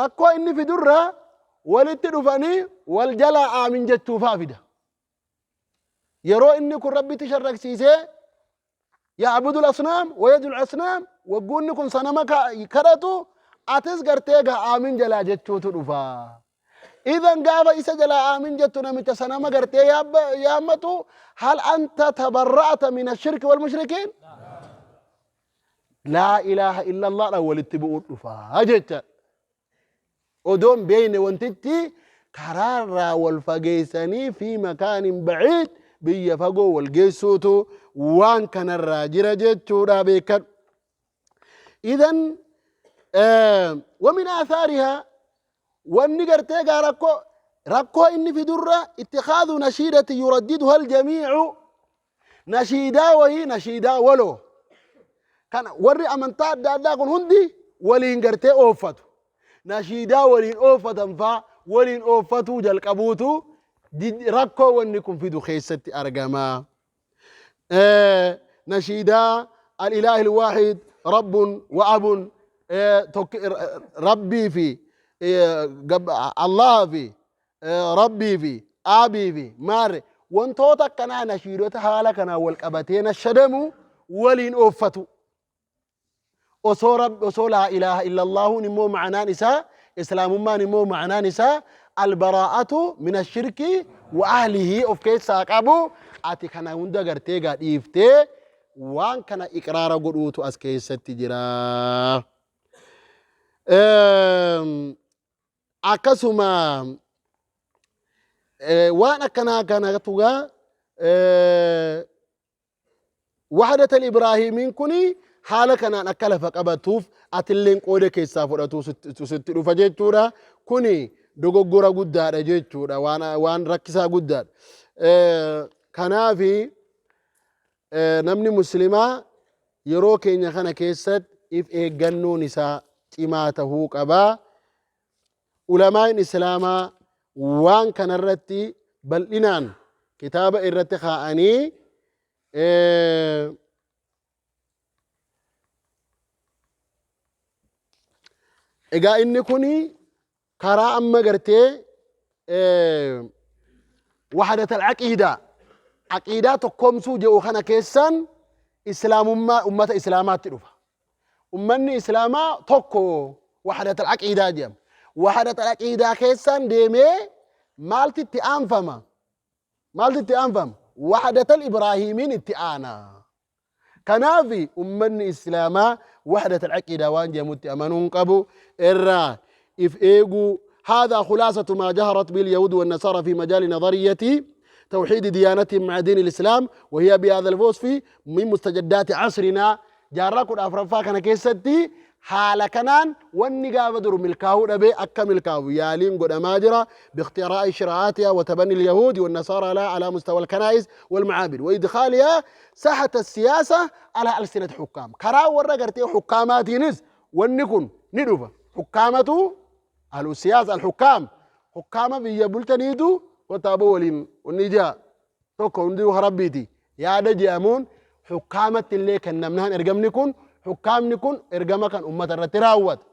rakkoo inni fidurraa walitti dhufanii wal jalaa aamin jechuufaa fida. Yeroo inni kun rabbitti sharraksiisee ya'budul asnaam wa yadul asnaam wagguunni kun sanama kadhatu atis gartee egaa aamin jalaa jechuutu dhufa. Idan gaafa isa jalaa aamin jettu namicha sanama gartee yaammatu hal anta tabarra'ata min ashirki wal mushrikiin? Laa ilaaha illallah dhaan walitti bu'uu dhufa jecha. Odoon beekne wantichi karaarraa wal fageessanii fi makaanin baciid biyya fagoo wal geessuutu waan kanarraa jira jechuudha beekadhu. Idan wamin aasaarihaa wanni gartee gaa rakkoo rakkoo inni fidurra ittikaadu nashiidati yuraddiduha aljamiicu nashiidaa wayii nashiidaa waloo kan warri amantaa adda addaa kun hundi waliin gartee ooffatu nashiidaa waliin ooffatan faa waliin ooffatuu jalqabuutu rakkoo wanni kun fidu keessatti argama. Nashiidaa al-ilaahi al-waahid rabbun wa abun rabbii fi Allah fi rabbii fi aabii fi maarre wantoota akkanaa nashiidota haala kanaan wal qabatee nashadamu waliin ooffatu. Osoo Rabbi osoo laa ilaaha illallaahuun immoo ma'anaan isaa islaamummaan immoo ma'anaan isaa albaraa'atu min ashirki wa ahlihi of keessaa qabu ati kana hunda gartee gaa dhiiftee waan kana iqraara godhuutu as keessatti jira. Akkasuma waan akkanaa kanatu gaa Wahdatal Ibraahiimiin kun haala kanaan akka lafa qabatuuf atilleen qooda keessaa fudhatuu sitti dhufa jechuudha. Kuni dogoggora guddaadha jechuudha. Waan rakkisaa guddaadha. Kanaafi namni muslimaa yeroo keenya kana keessatti if eeggannoon isaa cimaa tahuu qaba. Ulamaa'in Islaamaa waan kanarratti bal'inaan kitaaba irratti kaa'anii egaa inni kun karaa amma gartee wahadatal aqiidaa aqiidaa tokkoomsuu jedhu kana keessaan islaamummaa ummata islaamaatti dhufa. Ummanni islaamaa tokko wahadatal aqiidaa jedhama. Wahadatal aqiidaa keessaan deemee maalti itti aanfama? Maaltu itti aanfama? Wahdatal Ibraahiimiin itti aana. Kanaaf ummanni Islaamaa wahdatal aqiidaa waan jedhamutti amanuu hin qabu. Irraa if eeguu. هذا خلاصة ما جهرت به اليهود والنصارى في مجال نظرية توحيد ديانتهم مع دين الإسلام وهي بهذا الوصف من مستجدات عصرنا. Jaarraa 14ffaa kana keessatti haala kanaan wanni gaafa duru milkaa'uu dhabe akka milkaa'u yaaliin godhamaa jira. Biikhtiraa'i shiraa'aatihaa wa tabanni al-yahuudi wa nasaara laa alaa mustawa al-kanaa'is wal macaabid wa idkhaalihaa sahata siyaasa alaa alsinati hukkaam. Karaa warra gartee hukkaamaatiinis wanni kun ni dhufa. Hukkaamatu ahlu siyaasa al-hukkaam hukkaama biyya bulchaniitu wanta aboo waliin wanni ijaa tokko hunduu rabbiiti yaada je'amuun hukkaamatti illee kennamnaan ergamni kun hukkaamni kun ergama kan ummata irratti raawwata.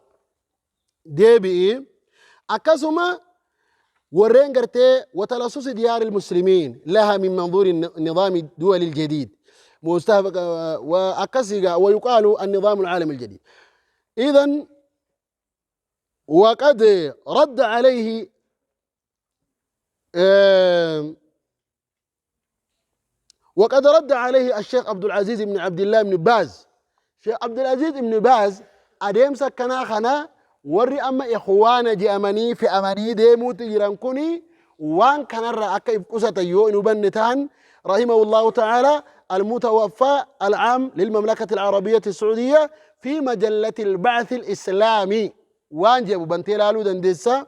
Deebi'i akkasuma warreen gartee watalassusi diyaari muslimiin laha min manzuuri nidaami duwali ljadiid akkasii gaa wayuqaalu annidaamu alcaalami aljadiid idan وقد رد عليه وقد رد عليه الشيخ عبد العزيز بن عبد الله بن باز. شيخ عبد العزيز بن باز adeemsa akkanaa kana warri amma ikhwaana je'amanii fe'amanii deemuutti jiran kuni waan kanarra akka if qusatan yoo hin hubanne ta'an رحمه الله تعالى المتوفى العام للمملكة العربية السعودية في مجلة البعث الإسلامي waan jedhu bantee ilaaluu dandeessa.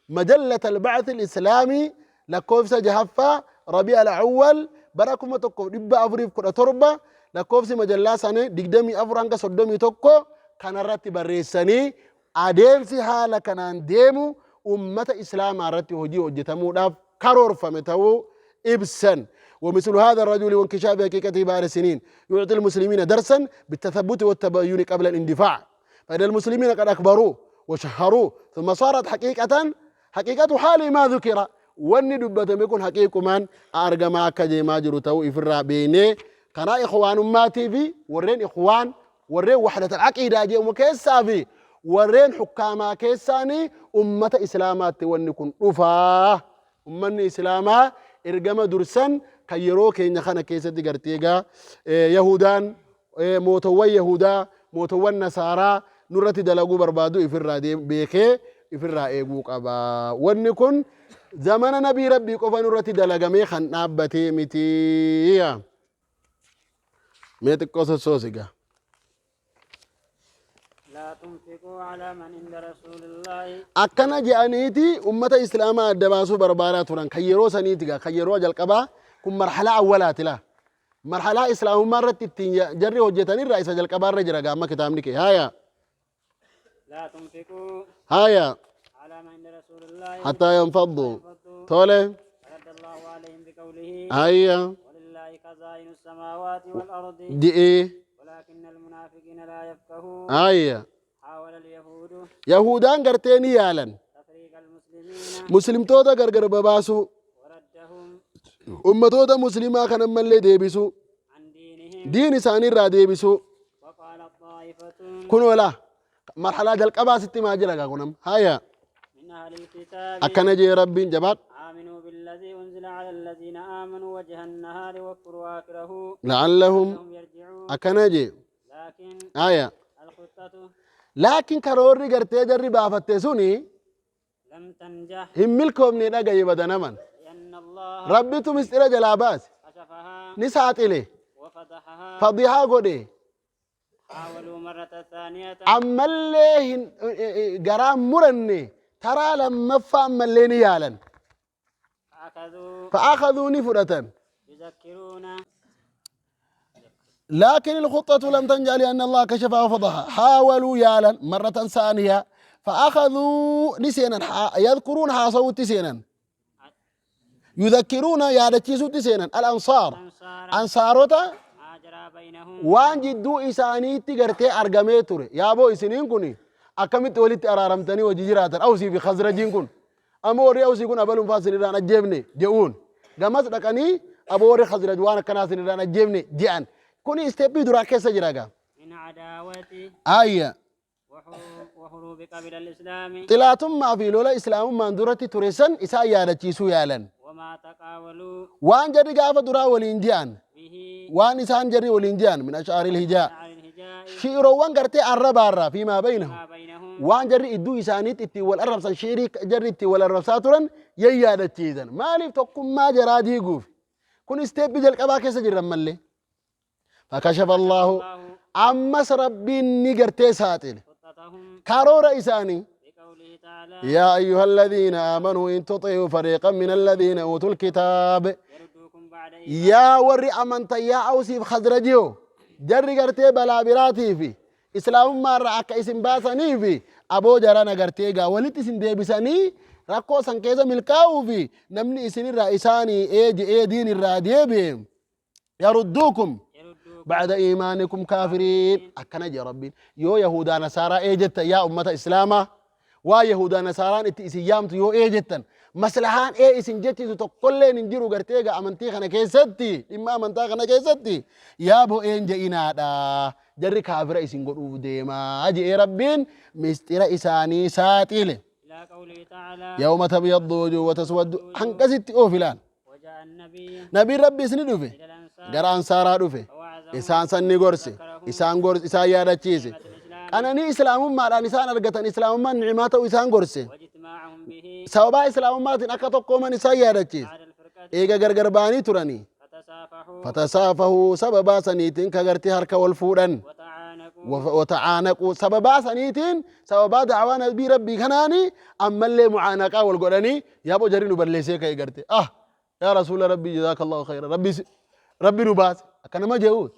مجلة البعث الإسلامي lakkoofsa jahaffaa Rabi'a al-Awwal bara 1417 lakkoofsi majallaa isaanii 24 hanga 31 kanarratti barreessanii adeemsi haala kanaan deemu ummata islaamaa irratti hojii hojjetamuudhaaf karoorfame ta'uu ibsan. ومثل هذا الرجل وانكشاف حقيقته بعد سنين يعطي المسلمين درسا بالتثبت والتبين قبل الاندفاع، فإن المسلمين قد أكبروه وشهروه ثم صارت حقيقة حقيقة حال ما ذكر. Wanni dubbatame kun haqiiqumaan argamaa akka deemaa jiru ta'uu ifirraa beeynee karaa ikhwaanummaatii fi warreen ikhwaan warreen waxdata aqiidaa jedhamu keessaa fi warreen hukkaamaa keessaanii ummata islaamaatti wanni kun dhufaa. Ummanni islaamaa ergama dursan kan yeroo keenya kana keessatti gartee egaa yahudaan mootowwan yahudaa mootowwan nasaaraa nurratti dalaguu barbaadu ifirraa beekee ifirraa eeguu qaba. Wanni kun zamana nabii rabbii qofa nurratti dalagamee kan dhaabbatee miti. Mee xiqqoo sossoosiga. لا تنفقوا على من عند رسول الله. Akkana je'aniiti ummata islaamaa adda baasuu barbaadaa turan kan yeroo saniiti gaa kan yeroo jalqabaa kun marhalaa awwalaati laa. Marhalaa islaamummaa irratti ittiin jarri hojjetanirraa isa jalqabaa irra jira gaa amma kitaabni kee. Haya. لا تنفقوا Haya. على من عند رسول الله Hattaa yanfaddu. ينفضوا. Tole. فرد الله عليهم بقوله Haya. ولله خزائن السماوات والأرض Ji'ee. ولكن المنافقين لا يفقهون. Haya. حاول اليهود Yahudaan gartee ni yaalan. تفريق المسلمين Muslimtoota gargar babaasuu. وردهم Ummatoota muslimaa kan ammallee deebisuu. عن دينهم. Diin isaaniirraa deebisuu. وقال طائفة Kun oolaa. Marhalaa jalqabaa sitti maa jira gaa kunam. Haya. من أهل الكتاب Akkana jee rabbiin jabaadhu. آمنوا بالذي أنزل على الذين آمنوا وجه النهار واكفروا آخره لعلهم هم يرجعون. Akkana jee. لكن Haya. الخطة Laakiin karoorri gartee jarri baafatte suni لم تنجح hin milkoomne dhagaye badanaman. لأن الله Rabbitu misxira jalaa baase. كشفها Ni saaxile. وفضحها. Fadihaa godhe. حاولوا مرة ثانية. Ammallee hin garaa muranne taraa lammaffaa ammallee ni yaalan. فأخذوا فأخذوا ni fudhatan. يذكرون لكن الخطة لم تنجح لأن الله كشفها وفضحها. حاولوا يالا مرة ثانية فأخذوا نسينا يذكرون حاصوت سينا يذكرون يا سينا الأنصار أنصار أنصاروتا ما جرى بينهم waan jidduu isaaniitti gartee argamee ture. Yaaboo isiniin kun akkamitti walitti araaramtanii hojii jiraatan Awsii fi Khazrajiin kun amma warri Awsii kun abaluun faa isinirraan ajjeefne je'uun gamas dhaqanii aboo warri Khazraj waan akkanaa isinirraan ajjeefne je'an kuni isteeppii duraa keessa jira gaa. من عداوة Ayya. وحروب قبل الإسلام. Xilaatummaa fi lola islaamummaan duratti ture san isaan yaadachiisuu yaalan. وما تقاولوا Waan jarri gaafa duraa waliin je'an به waan isaan jarri waliin je'an من أشعار الهجاء عن الهجاء shi'iroowwan gartee arrabaarraa فيما بينهم ما بينهم waan jarri idduu isaaniitti ittiin wal arrabsan shi'irii jarri ittiin wal arrabsaa turan yayyaadachiisan. Maaliif? Tokkummaa jaraa diiguuf. Kun isteeppii jalqabaa keessa jirran mallee. فكشف الله الله. Ammas Rabbiin ni gartee saaxile خطتهم karoora isaanii. بقوله تعالى يا أيها الذين آمنوا إن تطيعوا فريقا من الذين أوتوا الكتاب. يردوكم بعد إيمانكم. Yaa warri amantan, yaa Awsiif Khazrajiyoo, jarri gartee balaa biraatii fi islaamummaa irraa akka isin baasanii fi aboo jarana gartee gaa walitti isin deebisanii rakkoo san keessa milkaa'uu fi namni isinirraa isaanii ee je'ee diin irraa deebi'e yarudduukum يردوكم ba'da iimaanikum kaafiriin akkana jee Rabbiin. Yoo yahudaa nasaaraa ee jettan, yaa ummata islaamaa, waa yahudaa nasaaraan itti isin yaamtu yoo ee jettan, maslahaan ee isin jechisu tokkolleen hin jiru. Gartee egaa amantii kana keessatti, dhimma amantaa kana keessatti, yaa bo'een je'inaadha, jarri kaafira isin godhuuf deemaa je'ee Rabbiin misxira isaanii saaxile. إلى قوله تعالى yawma tabyaddu wujuh wa taswaddu hanqasitti oof ilaal. وجاء النبي Nabiin Rabbi isni dhufe إلى الأنصار gara ansaaraa dhufe فوعظهم isaan san ni gorse, isaan gorse, isaan yaadachiise نعمة الإسلام qananii islaamummaadhaan isaan argatan, islaamummaan ni'imaa ta'uu isaan gorse, واجتماعهم به sababaa islaamummaatiin akka tokkooman isaan yaadachiise بعد الفرقة. Eega gargar ba'anii turanii فتصافحوا fatasaafahu sababaa saniitiin ka gartee harka wal fuudhan وتعانقوا وتعانقوا sababaa saniitiin, sababaa da'awaa nabii Rabbii kanaani ammallee mucaanaqaa wal godhanii, yaaboo jarri nu balleessee ka'e garte, ah yaa rasuula Rabbii, jazaakallahu khayra, rabbi rabbi nu baase akka nama je'uut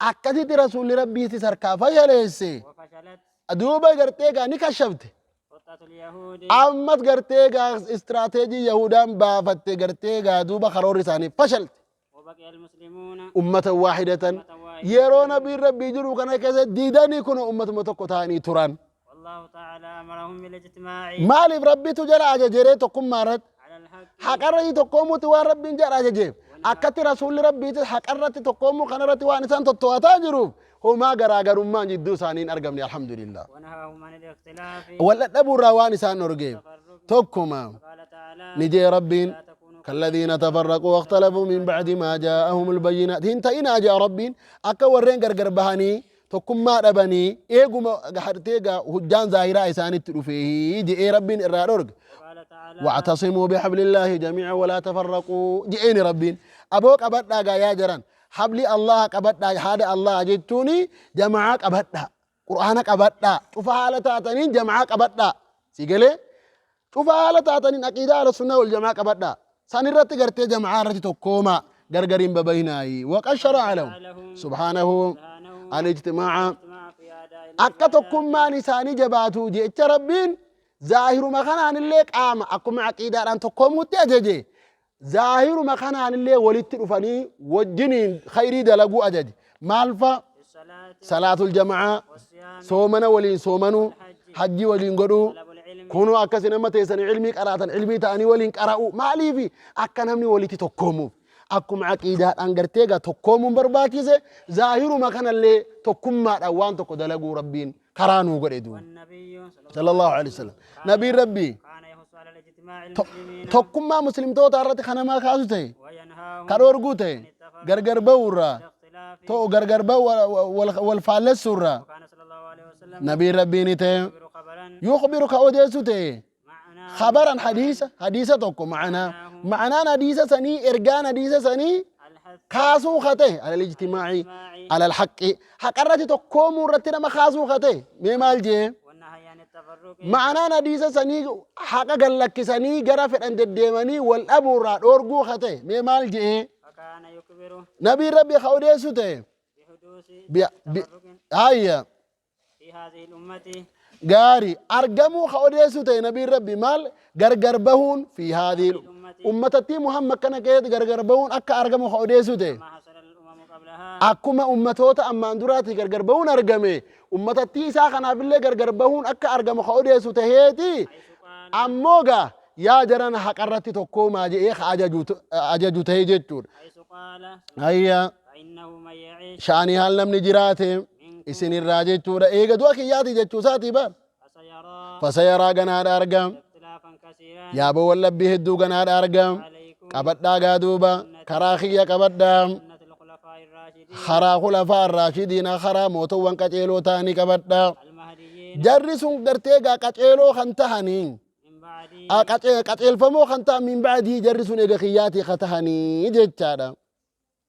akkasitti rasuulli Rabbiitis harkaa fashaleesse. وفشلت Duuba gartee gaa ni kashafte خطة اليهود. Ammas gartee gaa istiraateejii yahudaan baafatte gartee gaa duuba karoorri isaanii fashalte. وبقي المسلمون ummatan waahidatan أمة واحدة. Yeroo nabiin Rabbii jiru kana keessa diidanii kun ummatuma tokko ta'anii turan. والله تعالى أمرهم بالاجتماع. Maaliif Rabbitu jala ajajeree tokkummaa irratti على الحق haqarratti tokkoomuuti waan Rabbiin jala ajajeef, akkatti rasuulli Rabbiitis haqarratti tokkoomuu kanarratti waan isaan totto'ataa jiruuf homaa garaagarummaan jidduu isaanii hin argamne, alhamdulillah. ونهاهم عن الاختلاف Wal dhadhabuurraa waan isaan dhorgeef والتفرق. Tokkuma قال تعالى ni jee Rabbiin لا تكونوا كالذين تفرقوا واختلفوا من بعد ما جاءهم البينات hin ta'inaa jea Rabbiin, akka warreen gargar bahanii tokkummaa dhabanii eeguma gartee gaa hujjaan zaahiraa isaanitti dhufee je'ee Rabbiin irraa dhorge. وقال تعالى واعتصموا بحبل الله جميعا ولا تفرقوا je'eeni Rabbiin. Aboo qabadhaa gaa yaa jaran, habli Allah qabadhaa, haada Allah jechuuni jamaa qabadhaa, qur'aana qabadhaa, cufa haala taataniin jamaa qabadhaa, si galee, cufa haala taataniin aqiidaa ahla sunnaa wal jamaa qabadhaa, san irratti gartee jamaa irratti tokkooma, gargariin babayinaayi. وقد شرع لهم لهم سبحانه سبحانه الاجتماع الاجتماع في أداء akka tokkummaan isaanii jabaatu jecha Rabbiin zaahiruma kanaanillee qaama akkuma aqiidaadhaan tokkoomuutti ajaje, zaahiruma kanaanillee walitti dhufanii wajjiniin khayrii dalaguu ajaje. Maalfa? الصلاة salaatul jamaa, والصيام soomana waliin soomanuu, hajji waliin godhuu, طلب العلم kunuu akkasi nama teessan ilmii qaraatan, ilmii ta'anii waliin qara'u. Maaliifi? Akka namni walitti tokkoomuuf. Akkuma aqiidaadhaan gartee gaa tokkoomuun barbaachise, zaahiruma kanallee tokkummaadhaan waan tokko dalaguu Rabbiin karaa nuu godhe duuba. والنبي صلى صلى الله عليه وسلم nabiin Rabbii كان يحث على الاجتماع المسلمين tokkummaa muslimtoota irratti kan namaa kaasu ta'e, وينهاهم ka dhoorguu ta'e gargar ba'uurraa الاختلاف ta'u gargar ba'u wal faallessuurraa. وكان صلى الله عليه وسلم Nabiin Rabbii ni ta'e يخبر خبرا يخبر ka odeessu ta'e معناه خبرا حديثا حديثا tokko معناه معنaan hadiisa sanii, ergaan hadiisa sanii الحث kaasuu ka ta'e على الاجتماع على الحق haqarratti tokkoomuu irratti nama kaasuu ka ta'e. Mee maal jee? والنهي عن التفرق Ma'anaan hadiisa sanii haqa gallakkisanii gara fedhan deddeemanii wal dhabuurraa dhoorguu ka ta'e. Mee maal jee? فكان يخبر Nabiin Rabbi ka odeessu ta'e بحدوث bi تفرق hayya في هذه الأمة gaarii argamuu ka odeessu ta'e nabiin Rabbi maal gargar bahuun في هذه الأمة ummatattii Muhammad kana keessatti gargar bahuun akka argamu ka odeessu ta'e. ما حصل الأمم قبلها Akkuma ummatoota ammaan duraati gargar bahuun argame, ummatattii isaa kanaafillee gargar bahuun akka argamu ka odeessu taheeti. حيث قال Ammoo gaa yaa jaran haqarratti tokkoomaa je'ee ka ajaju tahe jechuudha. حيث قال Hayya فإنه من يعيش sha'anii haal namni jiraate منكم isinirraa jechuudha eega du'a kiyyaati jechuu isaatii bar. فسيرى فسيرى ganaadha argam اختلافا كثيرا yaaboo wallabbii hedduu ganaadha argam. عليكم Qabadhaa gaa duuba karaa kiyya qabadhaa, سنة الخلفاء الراشدين karaa khulafaa raashidiina, karaa mootowwan qaceeloo ta'anii qabadhaa. المهديين Jarri sun gartee gaa qaceeloo kan tahanii من بعدي qaceelfamoo kan ta'an من بعدي jarri sun eega kiyyaatii ka tahanii jechaadha.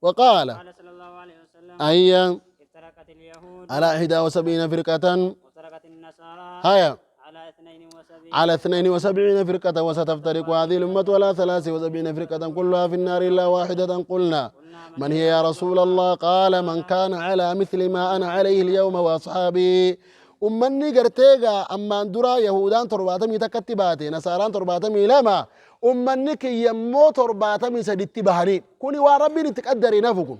وقال قال صلى الله عليه وسلم ayya افترقت وافترقت اليهود على 71 فرقة. وافترقت النصارى هيا. على 72. على 72 فرقة، وستفترق هذه الأمة على 73 فرقة كلها في النار إلا واحدة. قلنا: من هي يا رسول الله؟ قال: من كان على مثل ما أنا عليه اليوم وأصحابي. Ummanni gartee gaa ammaan dura Yahudaan 71tti baate, Nasaaraan 72, ummanni kiyyammoo 73tti bahanii. Kuni waan Rabbiin itti qaddare nafu. Kun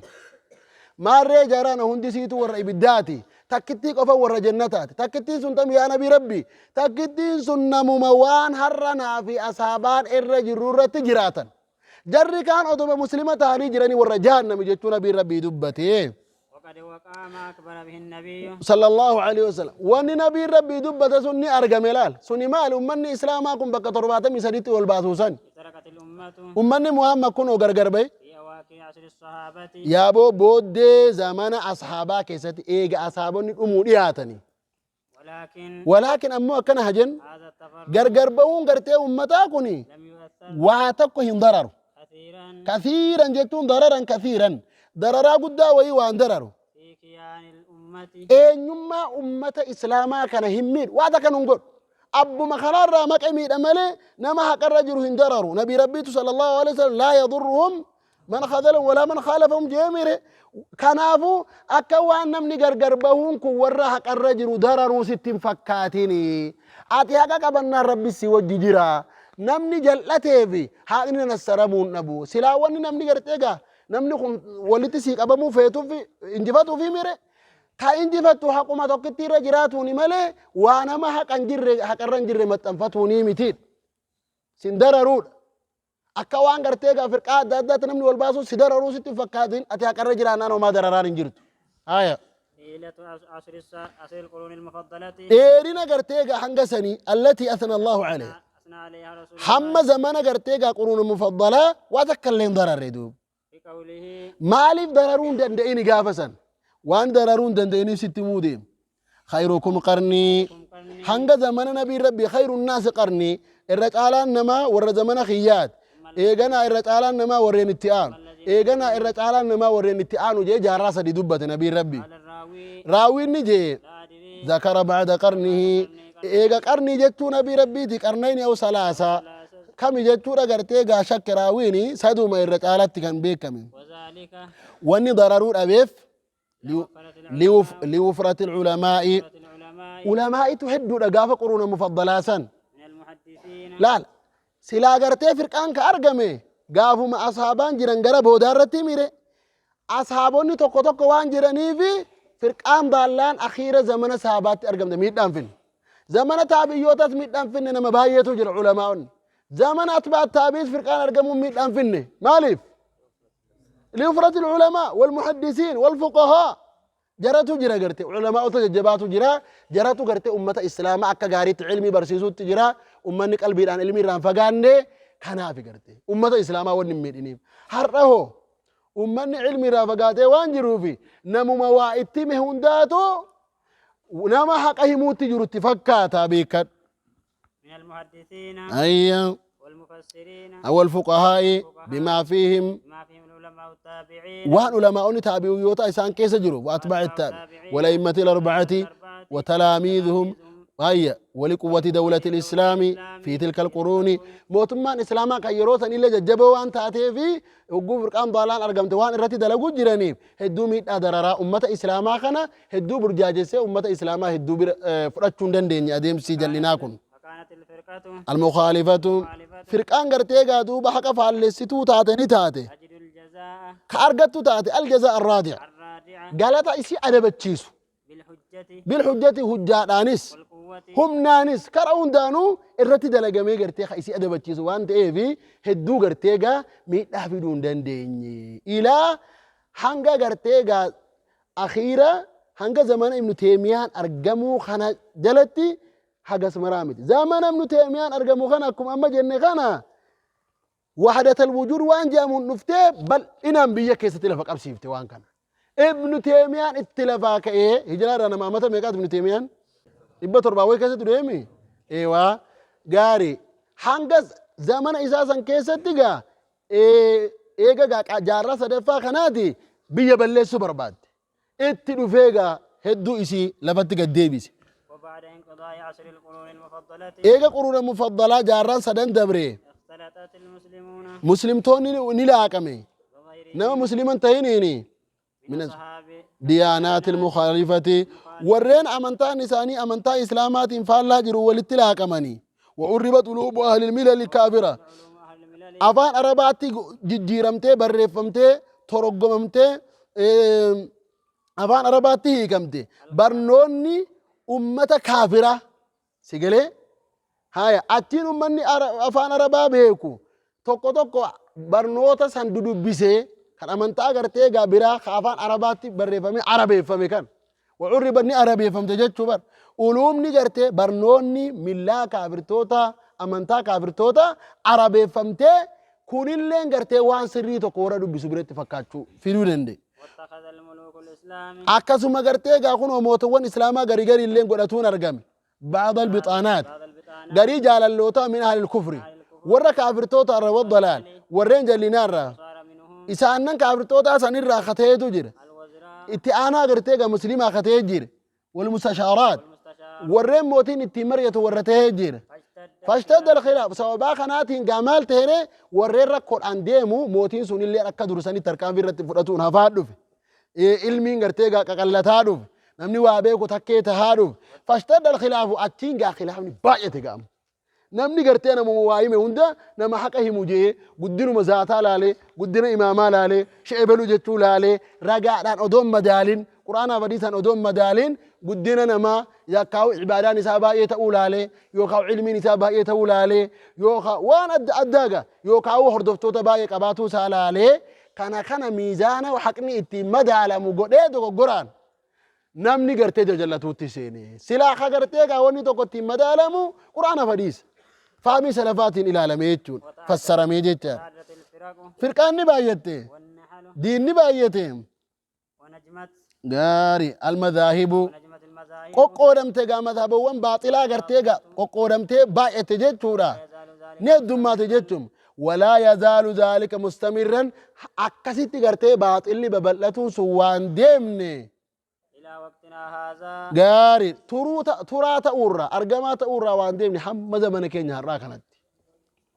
maarree jaaraan hundi siitu warra ibiddaati, takkittii qofa warra jannataati. Takkittiin sun tam, yaa Nabii Rabbi? Takkittiin sun namuma waan har'a naa fi asaabaan irra jirru irratti jiraatan. Jarri kaan oduma muslima ta'anii jiranii warra jahannami jechuu Nabiin Rabbii dubbatee. وقد وقع ما أخبر به النبي صلى الله عليه وسلم. Wanni Nabiin Rabbii dubbate sun ni argame. Laal, suni maali? Ummanni Islaamaa kun bakka 73tti ol baasuu san. افترقت الأمة Ummanni Muhammad kun gargar bahe. في أواخر عصر الصحابة. Yaaboo, booddee zamana ashaabaa keessatti, eega ashaabonni dhumuu dhiyaatanii. ولكن ولكن ammoo akkana hajen هذا التفرق gargar bahuun gartee ummataa kuni لم يؤثر waa tokko hin dararu. كثيرا. كثيرا jechuun ضررا كثيرا, dararaa guddaa wayii waan dararu في كيان الأمة. Eenyummaa ummata Islaamaa kana hin miidhu, waa takka nun godhu. Abbuma kanaarraa maqa miidha malee nama haqarra jiru hin dararu. Nabii Rabbiitu صلى الله عليه وسلم لا يضرهم من خذلهم ولا من خالفهم jeemire. Kanaafuu akka waan namni gargar bahuun kun warra haqarra jiru dararuu sitti hin fakkaatini. Ati haqa qabannaan Rabbi si wajji jira. Namni jal'ateefi haqni nassaramuun dhabu. Silaa wanni namni gartee gaa namni kun walitti sii qabamuu feetuuf injifatuufi mire. Ka injifattu haquma tokkitti irra jiraatuuni malee waa nama haqa hin jirre, haqarra hin jirre maxxanfatuuni miti. Sin dararuudha. Akka waan gartee gaa firqaa adda addaatti namni wal baasuu si dararuu sitti hin fakkaatin. Ati haqarra jiraannaan homaa dararaan hin jirtu. Haya. طيلة عصر القرون المفضلة. Dheerina gartee gaa hanga sanii التي أثنى الله عليه أثنى عليها رسول الله. Hamma zamana gartee gaa قرون مفضلة waa takka illee hin dararre duuba. بقوله. Maaliif dararuu hin danda'ini gaafa san? Waan dararuu hin danda'iniif sitti himuu deema. خيركم قرني. قرني. Hanga zamana Nabii Rabbi خير الناس قرني, irra caalaan namaa warra zamana kiyyaat, eeganaa irra caalaan namaa warreen itti aanu, eeganaa irra caalaan namaa warreen itti aanu jee jaarraa sadi dubbate Nabiin Rabbi. قال الراوي. Raawwiin jee. لا أدري. ذكر بعد قرنه, eega qarnii jechuu Nabii Rabbiiti, قرنين أو ثلاثة kami jechuudha gartee gaa shakke raawiini, saduma irra caalatti kan beekame. وذلك Wanni dararuu dhabeef لوفرة لوفرة العلماء. العلماء. Ulamaa'itu hedduudha gaafa قرون مفضلة san. من المحدثين. Laal, silaa gartee firqaan ka argame gaafuma ashaabaan jiran gara boodaa irratti mire. Ashaabonni tokko tokko waan jiraniifi firqaan baallaan akhiira zamana sahaabaatti argamte miidhaan finne. Zamana taabiyyootas miidhaan finne, nama baay'eetu jira ulamaa'onni. Zamana أتباع التابعين firqaan argamuun miidhaan finne. Maaliif? لوفرة العلماء والمحدثين والفقهاء. Jaratu jira garte, ulamaa'ota jajjabaatu jira. Jaratu garte ummata Islaamaa akka gaariitti ilmii barsiisuutti jira. Ummanni qalbiidhaan ilmii irraan fagaanne. Kanaaf garte ummata Islaamaa wanni hin miidhiniif. Har'a hoo ummanni ilmii irraa fagaatee waan jiruufi namuma waa itti hime hundaatu nama haqa himuutti jirutti fakkaata, beekadhu. من المحدثين ayya والمفسرين والفقهاء بما فيهم بما فيهم العلماء التابعين. Waan ulamaa'onni taabi'iyyoota isaan keessa jiru وأتباع التابع والأئمة الأربعة وتلاميذهم. هيا، ولقوة دولة الإسلام في تلك القرون. Mootummaan Islaamaa kan yeroo san illee jajjaboo waan taatee fi hogguu firqaan daalaan argamte waan irratti dalaguu jiraniif hedduu miidhaa dararaa ummata Islaamaa kana hedduu burjaajessee ummata Islaamaa hedduu bira fudhachuu hin dandeenye adeemsi jallinaa kun. فكانت الفرقة المخالفة firqaan gartee gaa duuba haqa faallessituu taate ni taate تجد الجزاء ka argattu taate الجزاء الرادع الرادع galata isii adabachiisu. بالحجة بالحجة hujjaadhaanis والقوة humnaanis kara hundaanuu irratti dalagamee gartee ka isii adabachiisu waan ta'eef hedduu gartee gaa miidhaa fiduu hin dandeenye. Ilaa hanga gartee gaa akhiira hanga zamana Ibnu Teemiyaan argamuu kana jalatti hagas maraa miti. Zamana Ibnu Teemiyaan argamu kana akkuma amma jenne kana وحدة الوجود waan jedhamuun dhuftee bal'inaan biyya keessatti lafa qabsiifte waan kana. Ibnu Teemiyaan itti lafaa ka'ee hijiraa irraa nama amata meeqaati Ibnu Teemiyaan? 700 wayii keessatti deemi? Eewaa, gaarii. Hanga zamana isaa san keessatti gaa eega gaa jaarraa sadaffaa kanaati biyya balleessuu barbaadde. Itti dhufee gaa hedduu isii lafatti gad deebise. وبعد انقضاء عصر القرون المفضلة Eega quruuna mufaddalaa jaarraan sadan dabre اختلطت المسلمون muslimtoonni ni laaqame. بغيرهم Nama musliman tahiniini من من أصحاب diyaanaati ilmukaalifati warreen amantaan isaanii amantaa islaamaatiin faallaa jiru walitti laaqamanii. وعربت قلوب أهل الملل الكافرة علوم أهل الملل afaan arabaatti jijjiiramtee barreeffamtee toroggomamtee afaan arabaatti hiikamte barnoonni ummata kaafiraa si galee haya achiin ummanni afaan arabaa beeku tokko tokko barnoota san dudubbisee kan amantaa gartee gaa biraa ka afaan arabaatti barreeffamee arabeeffame kan وعربت ni arabeeffamte jechuu bar uluumni gartee barnoonni millaa kaafirtoota amantaa kaafirtoota arabeeffamtee kunilleen gartee waan sirrii tokko warra dubbisu biratti fakkaachuu fiduu danda'e. واتخذ الملوك الإسلام Akkasuma gartee gaa kunoo mootowwan islaamaa garii garii illeen godhatuun argame. بعض البطانات بعض البطانات garii jaalallootaa من أهل الكفر warra kaafirtoota irra والضلال warreen jallinaa irraa صار منهم isaannan kaafirtoota sanirraa kateetu jira. الوزراء Itti aanaa gartee gaa muslimaa katee jira. والمستشارات والمستشار warreen mootiin ittiin mari'atu warra tahee jira. فاشتد فاشتد الخلاف sababaa kanaatiin gaa maal ta'e warreen rakkoodhaan deemu mootiin sun illee akka dursanii tarkaanfii irratti fudhatuun hafaa dhufe. Ilmiin gartee gaa qaqallataa dhufe. Namni waa beeku takkee tahaa dhufe. فاشتد الخلاف achiin gaa khilaafni baay'ate gaamu. Namni gartee namuma waa hime hunda nama haqa himu jee guddinuma zaataa laalee guddina imaamaa laalee she'ebelu jechuu laalee ragaadhaan odoon madaalin quraanaaf hadiisaan odoon madaalin guddina namaa yakkaa'u ibaadaan isaa baay'ee ta'uu laalee yookaan ilmiin isaa baay'ee ta'uu laalee yookaan waan adda addaa gaa yookaan hordoftoota baay'ee qabaatuu isaa laalee kana kana miizaana haqni ittiin madaalamu godhee dogoggoraan namni gartee jajallatuutti seene silaa ka gartee gaa wanni tokko ittiin madaalamu quraanaaf hadiisa faamii salafaatiin ilaalame jechuun fassaramee jecha تعدت الفرق firqaan ni baay'atte والنحل diinni baay'ate ونجمت gaarii almadaahibu ونجمت المذاهب qoqqoodamte gaa madhabawwan baaxilaa gartee gaa qoqqoodamtee baay'atte jechuudha لا يزال ذلك ni heddummaate jechuun ولا يزال ذلك مستمرا akkasitti gartee baaxilli babal'atuun sun waan deemne إلى وقتنا هذا gaarii turuu turaa ta'uurraa argamaa ta'uurraa waan deemne hamma zamana keenya har'aa kanatti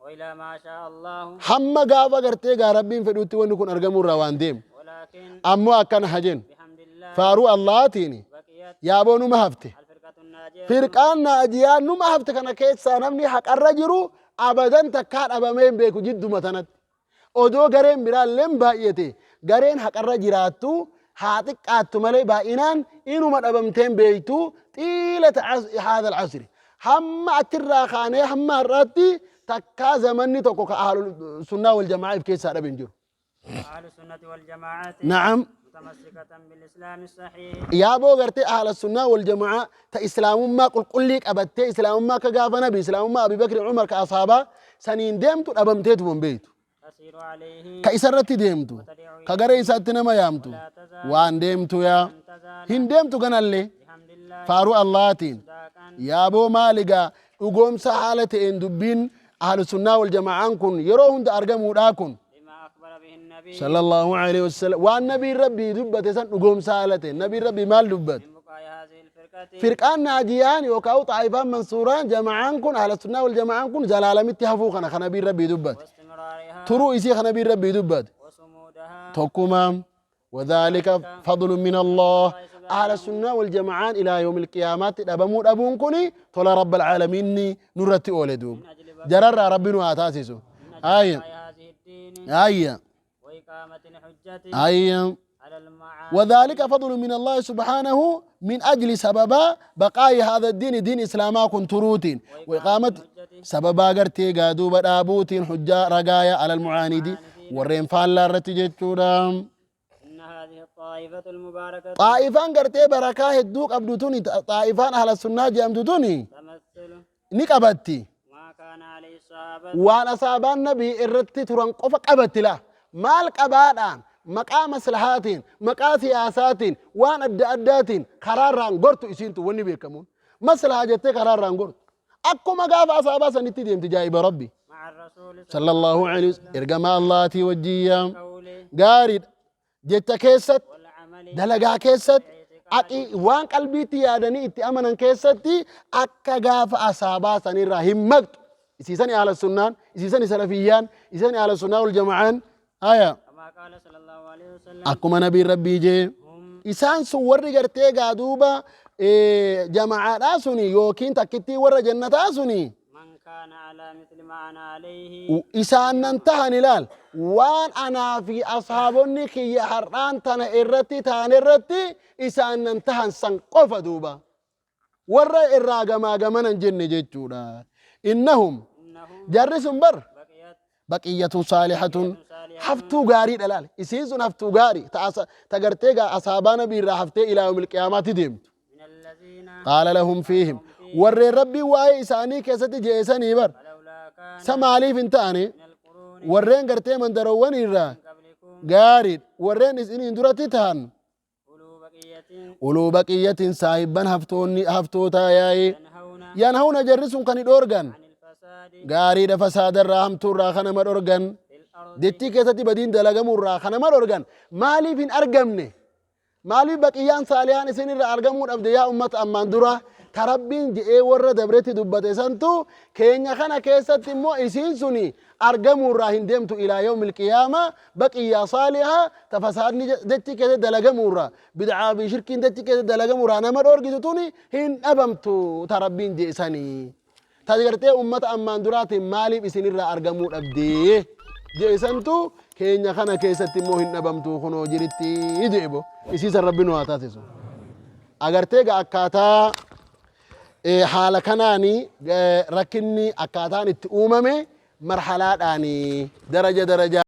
وإلى ما شاء الله hamma gaafa gartee gaa rabbiin fedhutti wanni kun argamuurraa waan deemne ولكن ammoo akkana hajen بحمد الله faaruu Allahaatiin بقيت yaaboo numa hafte الفرقة الناجية firqaan naajiyaan numa hafte kana keessaa namni haqarra jiru abadan takkaa dhabamee hin beeku jidduma tanatti odoo gareen biraalleen baay'ate gareen haqarra jiraattu haa xiqqaattu malee baay'inaan inuma dhabamteen beektu طيلة هذا العصر hamma achirraa kaanee hamma har'aatti takkaa zamanni tokko ka أهل السنة والجماعة if keessaa dhabe hin jiru. أهل السنة والجماعة نعم متمسكة بالإسلام الصحيح yaaboo gartee أهل السنة والجماعة ta islaamummaa qulqullii qabattee islaamummaa ka gaafa nabi islaamummaa Abi Bakri Umar ka asaabaa saniin deemtu dhabamteetu hin beektu. تسير عليه Ka isarratti deemtu وتدعو ka gara isaatti nama yaamtu لا تزال waan deemtu yaa أن تزال hin deemtu ganallee بحمد الله faaruu Allahaatiin صداقا yaaboo maaligaa dhugoomsa haala ta'een dubbiin أهل السنة والجماعة n kun yeroo hunda argamuudhaa kun بما أخبر به النبي صلى الله عليه وسلم waan nabiin rabbii dubbate san dhugoomsa haala ta'een nabiin rabbii maal dubbate من بقاء هذه الفرقة firqaan naajiyaan yookaan xaayifaan mansuuraan jamaa'aan kun أهل السنة والجماعة n kun zalaalamitti hafuu kana ka nabiin rabbii dubbate واستمرارها turuu isii ka nabiin rabbii dubbate وصمودها tokkuma وذلك فضل من الله أهل السنة والجماعة إلى يوم القيامة dhabamuu dhabuun kun tola رب العالمين nurratti oole duuba من أجل بقاء jararraa rabbi nu haa taasisu من أجل آية بقاء هذه الدين آية وإقامة الحجة آية على المعاني وذلك فضل من الله سبحانه من أجل سبب بقاء هذا الدين دين إسلاما كن turuutiin وإقامة سببا gartee gaa duuba dhaabuutiin حجة ragaaya على المعاند warreen faallaa irratti jechuudha. إن هذه الطائفة المباركة Xaa'ifaan gartee barakaa hedduu qabdu tuni xaa'ifaan أهل السنة jedhamtu tuni تمثل ni qabatti. ما كان عليه الصحابة Waan asaabaan nabii irratti turan qofa qabatti laa maal qabaadhaan maqaa maslahaatiin maqaa siyaasaatiin waan adda addaatiin karaarraan gortu isiintu wanni beekamuun maslahaa jettee karaarraan gortu akkuma gaafa asaabaa sanitti deemti jaa'iba rabbi مع الرسول صلى الله عليه وسلم ergamaa Allahaatii wajjiyyaa قوله gaariidha jecha keessatti والعمل Dalagaa keessatti, waan qalbiitti yaadanii itti amanan keessatti akka gaafa asaabaa sanirraa hin maqxu. Isiisani ahla sunnaan, isiisani salafiyyaan, isiisani ahla sunnaa wal jama'aan. Haya. كما قال صلى الله عليه وسلم. Akkuma nabiin rabbii jee. هم Isaan sun warri gartee gaa duuba jama'aadhaa suni yookiin takkittii warra jannataa suni من كان على مثل ما أنا عليه. Isaan nan tahan ilaal waan anaa fi ashaabonni kiyya har'aan tana irratti ta'an irratti isaan nan tahan san qofa duuba warra irraa gamaa gamanan jenne jechuudha. Innahum إنهم jarri sun bar بقيت baqiyyatun saalihatun صالحة haftuu gaariidha laal isiin sun haftuu gaarii ta gartee gaa asaabaa nabii irraa haftee ilaa yawmil qiyaamaatti deemtu. من الذين Qaala lahum fiihim warreen rabbii waa'ee isaanii keessatti je'esanii bar فلولا كان sa maaliif hin ta'ane من القرون warreen gartee mandaroowwan irraa قبلكم gaariidha warreen isiniin duratti ta'an أولو بقية uluu baqiyyatin saahibban haftoonni haftootaa yaa'ee ينهون yanhauna jarri sun kan dhoorgan عن الفساد gaariidha fasaadarraa hamtuurraa kanama dhorgan في الأرض dittii keessatti badiin dalagamuurraa kanama dhorgan maaliif hin argamne, maaliif baqiyyaan saalihaan isin irra argamuu dhabde yaa ummata ammaan dura ta rabbiin je'ee warra dabretti dubbate santu keenya kana keessatti immoo isiin suni argamuurraa hin deemtu ilaa yawmil qiyaama baqiyyaa saalihaa ta fasaadni dachii keessatti dalagamuurraa bid'aa fi shirkiin dachii keessatti dalagamuurraa nama dhoorgitu tuni hin dhabamtu ta rabbiin je'esanii ta gartee ummata ammaan duraatiin maaliif isinirraa argamuu dhabdee je'esantu keenya kana keessatti immoo hin dhabamtu kunoo jiritti je'ebo isiisan rabbi nu haa taasisu. Agartee ga akkaataa haala kanaani rakkinni akkaataan itti uumame marhalaadhaani daraja daraja.